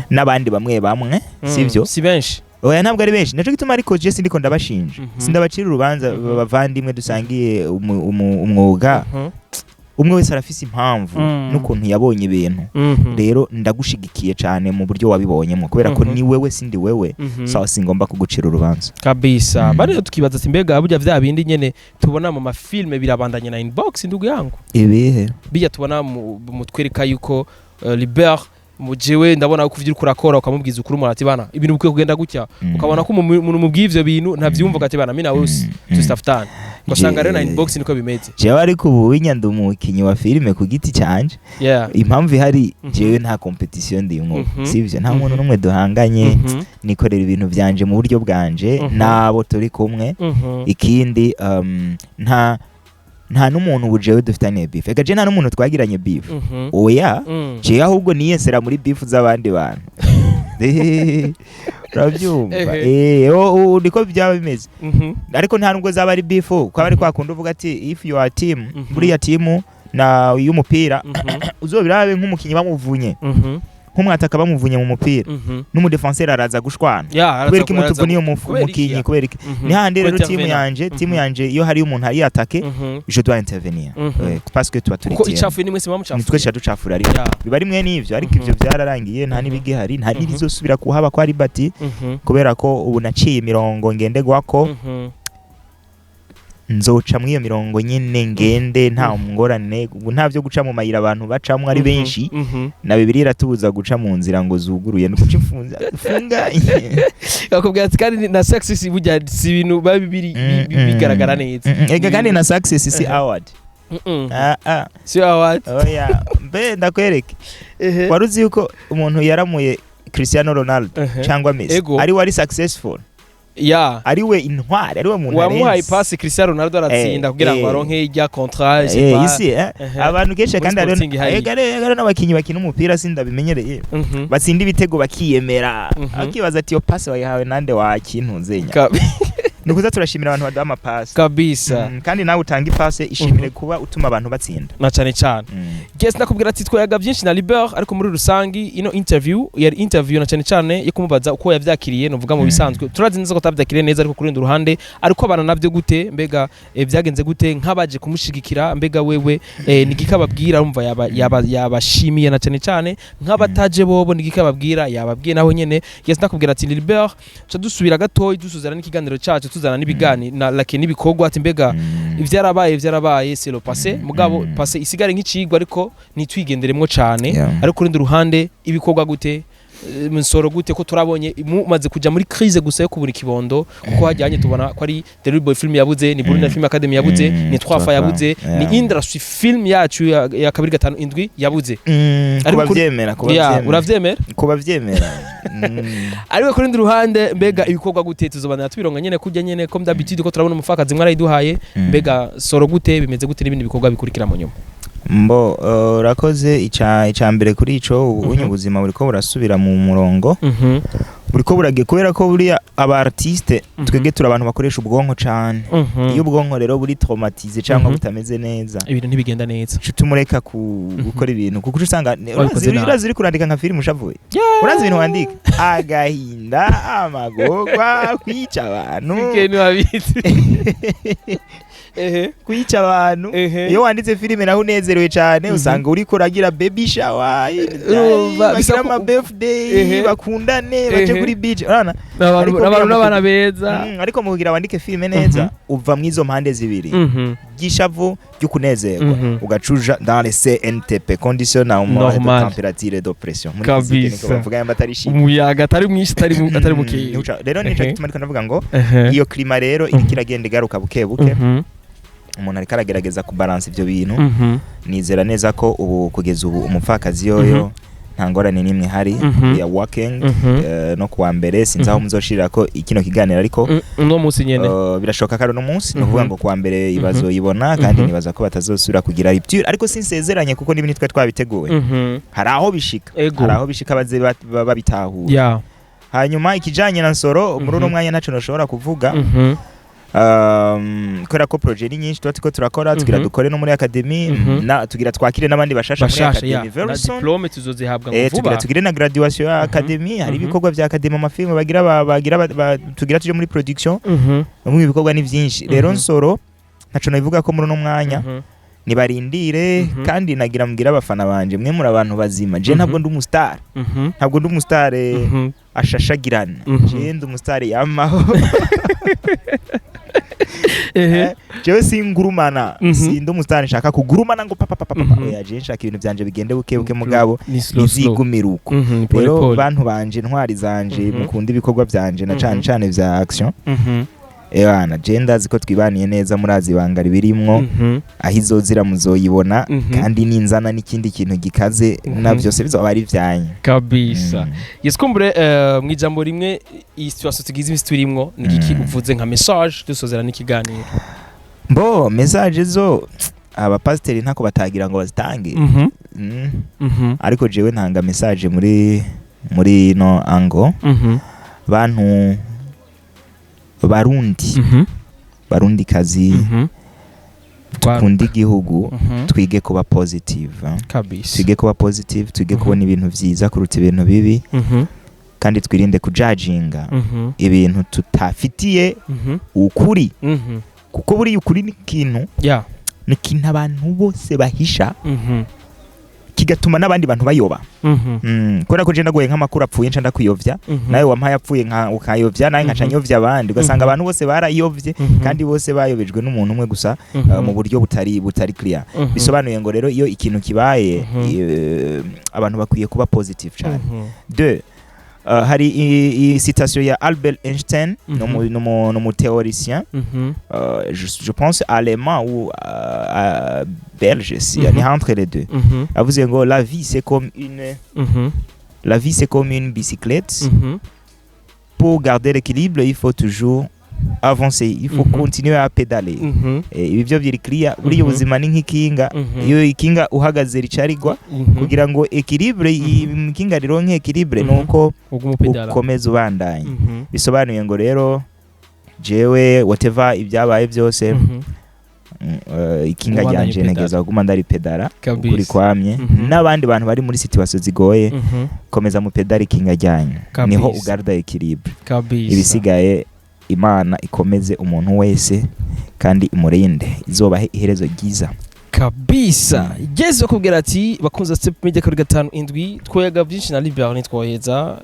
n'abandi bamwe bamwe, sivyo?
Si benshi.
Oya, ntabwo ari benshi, naco gituma, ariko je sindiko ndabashinja, sindabacira urubanza. Bavandimwe dusangiye umwuga, umwe wese arafise impamvu n'ukuntu yabonye ibintu. Rero ndagushigikiye cyane mu buryo wabibonyemo, kubera ko ni wewe, sindi wewe. Sawa, singomba kugucira urubanza.
Kabisa. Bari tukibaza ati mbega burya vya bindi nyene tubona mu mafilme birabandanye na inbox, ndugu yangu?
Ibihe?
Bijya tubona mutwereka yuko Libert mu jewe ndabona ko uvyo uriko urakora, ukamubwiza ukuri umuntu ati bana ibintu bikwiye kugenda gutya, ukabona ko umuntu mubwiye ivyo bintu ntavyumva, ugati bana mimi nawe tusitafutane, ugasanga rero na inbox niko bimeze.
Jewe ariko ubu winya ndi umukinyi wa filime ku giti cyanje. Impamvu ihari, jewe nta competition ndimwo, sivyo? Nta muntu n'umwe duhanganye. Nikorera ibintu vyanje mu buryo bwanje n'abo turi kumwe. Ikindi, nta n'umuntu ubu jewe dufitaniye beef. Eka je nta n'umuntu twagiranye beef, oya. Jewe ahubwo niyesera muri beef z'abandi bantu, urabyumva?
Ehe.
Niko byaba bimeze, ariko nta nubwo zaba ari beef, kuko ari kwa kundi uvuga ati if you are team, buriya team na y'umupira, uzobirabe nk'umukinyi bamuvunye, nk'umwataka bamuvunye mu mupira, n'umudefenseur araza gushwana. Kubera iki mutuvuniye
Kubera iki,
umukinyi?
Ya?
Kubera iki? Ni hahandi rero team
Intervena.
yanje, team yanje, iyo hari umuntu ari attaqué, je dois intervenir. Parce que tuba turi
Kuko
team.
icafuye ni mwese muba mucafuye.
Nitwe ducafura, ariko biba ari mwe n'ivyo, ariko ivyo byararangiye, nta n'ibigihari, nta n'ibizosubira kuhaba kwa Libert, kubera ko ubu naciye imirongo ngenderwako. Nzoca muri iyo mirongo nyine ngende, nta ngorane. Ubu nta byo guca mu mayira abantu bacamwo ari benshi. Na Bibiliya iratubuza guca mu nzira ngo zuguruye, ni uguca imfunza ifunganye.
Bakubwira ati kandi na success burya si ibintu biba biri bigaragara neza.
Ega kandi na success si award. Ah, ah.
Si award.
Oya, mbe ndakwereke, wari uzi yuko umuntu yaramuye Cristiano Ronaldo cyangwa Messi ari we ari successful, ari we intwari, ari we muntu
Wamuhaye
arenze?
Pasi Cristiano Ronaldo aratsinda kugira ngo aronke ijya contrat, je sais pas.
Isi, abantu kenshi
Muri
kandi hariho
Sporting hariya.
ega rero n'abakinyi bakina umupira, sindabimenyereye, batsinda ibitego bakiyemera, akibaza ati iyo pasi wayihawe nande wakintunzenya? Ni ukuza turashimira abantu baduha amapasi.
Kabisa.
Kandi nawe utanga ipasi, ishimire kuba utuma abantu batsinda.
Na cane cane. Yes, nakubwira ati twayaga byinshi na Libert, ariko muri rusangi ino interview yari interview na cane cane yo kumubaza uko yavyakiriye. Novuga mu bisanzwe turazi neza ko atavyakiriye neza, ariko kuri rundi ruhande ariko abana navyo gute, mbega vyagenze gute nk'abaje kumushigikira, mbega wewe nigika babwira? Umva yaba yaba yabashimiye na cane cane nk'abataje bobo nigika babwira, yababwiye naho nyene. Yes, nakubwira ati Libert ca dusubira gatoyi, dusuzana n'ikiganiro cacu, tuzana n'ibigani na lake n'ibikorwa, ati mbega ivyarabaye vyarabaye, c'est le passé, mugabo passé isigare nk'icigwa, ariko ntitwigenderemwo cane. Ariko kurundi ruhande ibikorwa gute, nsoro gute, ko turabonye mumaze kuja muri crise gusa yo kubura ikibondo, kuko hajyanye tubona ko ari The Real Boy Film yabuze, ni Burundi Film Academy yabuze, ni Twafa yabuze, ni industry film yacu ya 257 yabuze. Ariko
Kubavyemera,
Ya,
kubavyemera.
Uravyemera?
Kubavyemera.
Ariko kurundi ruhande mbega ibikorwa gute, tuzobandana tubironga nyene kurya nyene comme d'habitude, ko turabona umupfakazi mwarayiduhaye? Mbega soro gute, bimeze gute n'ibindi bikorwa bikurikira mu nyuma?
Mbo urakoze. Ica mbere kuri ico, ubu unye ubuzima buriko burasubira mu murongo, buriko buragiye, kubera ko buriya aba artiste, twebwe turi abantu bakoresha ubwonko cane. Iyo ubwonko rero buri traumatisé cyangwa butameze neza,
Ibintu ntibigenda neza.
uca tumureka ku gukora ibintu, kuko uca usanga
Wabikoze nabi.
urazi uri kurandika nka filime ushavuye, urazi ibintu wandika, agahinda, amagorwa, kwica abantu.
Ikintu wabizi. Ehe.
Kwica abantu. Iyo wanditse filime naho unezerewe cyane, usanga uriko uragira baby shower,
Urumva, bisa
bagira ama birthday, bakundane, baje kuri beach, urabona?
N'abantu
Ariko
n'abantu
buriya
n'abana beza.
Ariko mu kugira wandike filime neza, uva mu izo mpande zibiri, ry'ishavu, ry'ukunezerwa, ugacuja dans les CNTP, condition normale de
Normal.
température et de pression. Muri
Kabisa.
physique niko bavuga, yamba atari chimie.
Umuyaga atari mwinshi, atari mukeya.
Rero nico gituma ariko ndavuga ngo iyo climat rero iriko iragenda igaruka buke buke. Umuntu ariko aragerageza kubalansa ivyo bintu. Nizera neza ko ubu, kugeza ubu, umupfakazi yoyo nta Nta ngorane n'imwe hari. We are working. No kuwa mbere, sinzi aho muzoshirira ko kino kiganiro, ariko
Uno munsi nyene.
Birashoboka ko ari uno munsi, ni ukuvuga ngo kuwa mbere bazoyibona, kandi nibaza ko batazosubira kugira rupture, ariko sinsezeranye kuko n'ibintu twe twabiteguye. Hari aho bishika, hari aho bishika baze babitahura. Hanyuma ikijanye na Nsoro, muri uno mwanya ntaco nashobora kuvuga, kubera ko projet ni nyinshi tuba turiko turakora, tugira dukore no muri academy, na tugira twakire n'abandi bashasha muri
Bashasha ya
academy very
na
soon.
diplôme tuzozihabwa ngo
Tugira
vuba.
tugire na graduation ya academy, hari ibikorwa vya academy, amafilmu bagira bagira tugira tuje muri production. Mu ibikorwa ni vyinshi rero. Nsoro ntaco nabivuga ko muri uno mwanya, nibarindire. Kandi nagira mbwira abafana banje, mwe muri abantu bazima, je ntabwo ndi umustar, ntabwo ndi umustar ashashagirana. Je ndi umustar yamaho. Jewe singurumana, sindi umustar nshaka kugurumana ngo papa papa papa. Oya, je nshaka ibintu vyanje bigende buke buke, mugabo
Ni slow slow.
ntizigumire uko.
Pole
Rero
pole.
bantu banje, ntwari zanje, mukunda ibikorwa vyanje na cane cane vya action, ebana, je ndazi ko twibaniye neza, murazi ibanga ribirimwo. Aho izozira muzoyibona, kandi ninzana n'ikindi kintu gikaze, na vyose bizoba ari ivyanyu.
Kabisa. Yes, kumbure mu ijambo rimwe, iyi situation tugize imisi turimwo ni iki uvuze nka message dusozera n'ikiganiro?
Mbo message zo abapasiteri ntako batagira ngo bazitange. Ariko jewe ntanga message muri no ango, bantu Barundi, Barundi kazi, dukunda igihugu, twige kuba positive, eh. Twige kuba positive, twige kubona ibintu vyiza kuruta ibintu bibi, kandi twirinde kujajinga ibintu tutafitiye ukuri, kuko buriya ukuri ni ikintu ni ikintu abantu bose bahisha, kigatuma n'abandi bantu bayoba. Kubera ko je ndaguye nk'amakuru apfuye, nca ndakuyovya, nawe wampaye apfuye nka ukayovya, nawe nkaca nyovya abandi, ugasanga abantu bose barayovye, kandi bose bayobejwe n'umuntu umwe gusa, mu buryo butari clear. Bisobanuye ngo rero iyo ikintu kibaye, abantu bakwiye kuba positive cyane. Deux, hari i citation ya Albert Einstein, no théoricien, je pense allemand ou belge, si ni entre les deux. Avuze ngo la vie c'est comme une la vie c'est comme une bicyclette, pour garder l'équilibre il faut toujours avancer, il faut continuer à pédaler. Ibi byo biri clear, buriya ubuzima ni nk'ikinga. Iyo ikinga uhagaze rica rigwa. Kugira ngo équilibre, ikinga rironke équilibre, nuko
Uguma upedala.
ukomeza ubandanya. Bisobanuye ngo rero jewe, whatever ibyabaye byose, ikinga
Ubandanya
ryanje
upedala.
ntegeza kuguma ndaripedara ukuri kwamye. N'abandi bantu bari muri situation zigoye, komeza mupedara ikinga ryanyu, niho ugarda équilibre. Ibisigaye, Imana ikomeze umuntu wese kandi imurinde, izobahe iherezo ryiza.
Kabisa. Yes, bakubwira ati bakunze Step Media kuri 57, twega byinshi na Libert ntitwoheza.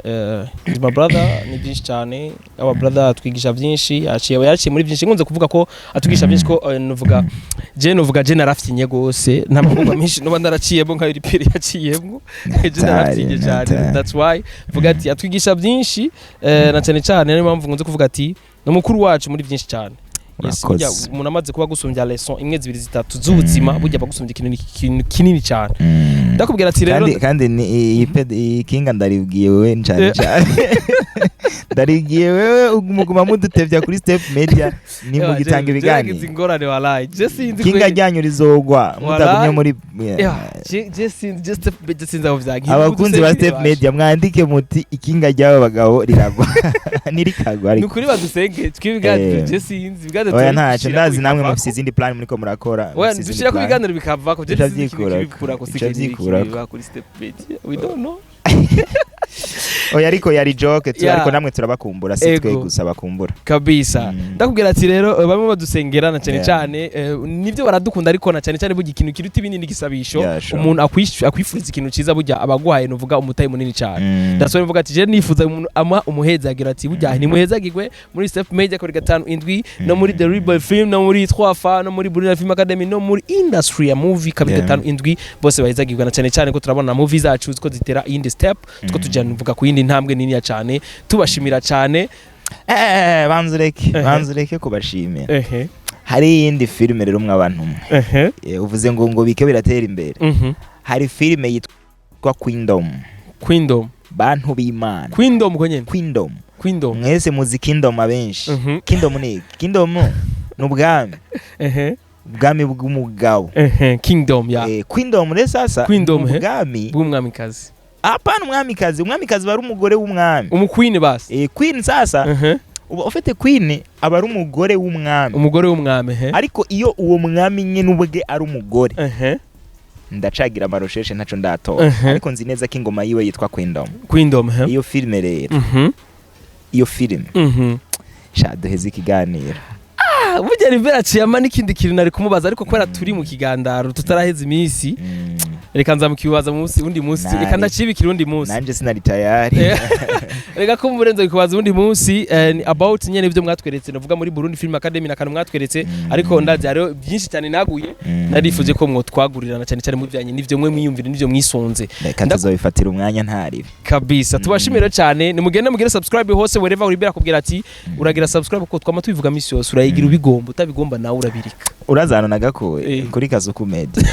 Is my brother, ni byinshi cyane. Our brother atwigisha byinshi, yaciye yaciye muri byinshi. Nkunze kuvuga ko atwigisha byinshi, ko nuvuga je, nuvuga je narafyinye gose, nta maboko menshi nuba naraciyemo nka Libert yaciyemo. Je narafyinye cyane, that's why vuga ati atwigisha byinshi, na cyane cyane niyo mpamvu nkunze kuvuga ati ni umukuru wacu muri byinshi cyane. Yes,
Urakoze.
burya umuntu amaze kuba gusumbya leçon imwe, zibiri, zitatu z'ubuzima, burya bagusumbya ikintu kinini cyane. Ndakubwira ati rero
Kandi ni iyi kinga ndaribwiye wewe cyane cyane, ndaribwiye wewe muguma mudutevya kuri Step Media nimugitanga
Nagize
ibiganiro.
Ingorane walayi, je sinzi
Kinga ryanyu rizogwa mutagumye muri
Yeah, je sinzi, je Step Media sinzi aho vyagiye.
Abakunzi ba Step Media, mwandike muti ikinga ry'aba bagabo riragwa ntirikagwa.
Ni
Ariko
ukuri badusenge twibiganiro,
Eh.
je sinzi ibiganiro.
Oya, ntacyo.
Turabishira
Ndazi namwe
bikavako.
mufise izindi plan muriko murakora,
Oya,
mufise izindi
dushira ko
plan.
ibiganiro bikavako, je
Bica
sinzi ikintu
vyikurako.
kibikura ko
Bica
sikintu
vyikurako.
kibiba kuri Step Media, we don't know.
Oya, ariko yari joke tu,
Yeah.
ariko namwe turabakumbura, si twe
Ego.
gusa bakumbura.
Kabisa. Ndakubwira ati rero bamwe badusengera na cyane cyane, nibyo baradukunda, ariko na cyane cyane burya ikintu kiruta ibindi ni igisabisho.
Yeah, sure.
Umuntu akwifuriza ikintu cyiza, burya abaguhaye nuvuga umutayi munini cyane. Ndasubira mvuga ati je nifuza umuntu ama umuhezagira ati burya nimuhezagirwe muri Step Media kuri 57, no muri The Rebel Film, no muri 3fa, no muri Burina Film Academy, no muri industry ya movie kabiri 57, bose bahezagirwa, na cyane cyane ko turabona movie zacu ko zitera iyindi step, two tujya nuvuga ku yindi ntambwe nini cyane. Tubashimira cyane.
Banza ureke, banza ureke kubashimira. Hari iyindi filime rero mwabantu mwe. Uvuze ngo bike biratera imbere. Hari filime yitwa Kingdom.
Queendom.
Bantu b'Imana.
Queendom ko nyene.
Queendom.
Queendom.
Mwese muzi kingdom abenshi. Kingdom ni iki? Kingdom ni ubwami, ubwami bw'umugabo.
Kingdom ya.
Queendom rero sasa
Queendom,
ni
he.
ubwami.
Bw'umwamikazi.
Hapana, umwamikazi, umwamikazi aba ari umugore w'umwami.
Umuqueen basi.
Queen sasa, uba ufite queen aba ari umugore w'umwami.
Umugore w'umwami he.
Ariko iyo uwo mwami nyine ubwe ari umugore, ndacagira amarecherches, ntaco ndatora, ariko nzi neza ko ingoma yiwe yitwa Queendom.
Queendom he.
Iyo filime rero, iyo filime, sha duheze ikiganiro.
Ah, burya Rivera aciye ama n'ikindi kintu nari kumubaza, ariko kubera turi mu kigandaro tutaraheza iminsi, reka nzamukibaza mu munsi, undi munsi. Reka ndacibikira undi munsi.
Nanje sinari tayari.
Reka ko murenze kubaza undi munsi, ni about nyene ibyo mwatweretse, navuga muri Burundi Film Academy nakantu mwatweretse, ariko ndazi hariho byinshi cyane naguye narifuje ko mwotwagurirana, cyane cyane mu bijyanye n'ivyo mwe mwiyumvire n'ivyo mwisunze.
Reka tuzobifatira umwanya ntaribi.
Kabisa, tubashimira cyane. Nimugende mugire subscribe hose, wherever uri, akubwira ati uragira subscribe, kuko twama tubivuga misi yose, urayigira ubigomba, utabigomba nawe urabirika.
Uraza nagakuye kuri Kasuku Media.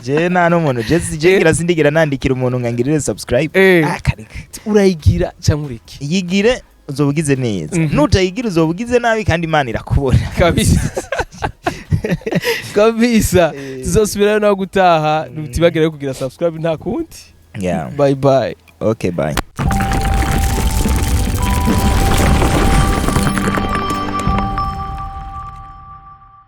Je nta n'umuntu, je ngira sindigera nandikira umuntu ngo angirire subscribe. Ah, kareka.
Urayigira cyangwa ureke.
Yigire uzoba ugize neza, nutayigira uzoba ugize nabi, kandi Imana irakubona.
Kabisa kabisa. Tuzosubirayo nawe gutaha. Ntibagire kugira subscribe, nta kundi.
Yeah.
Bye bye.
Okay, bye.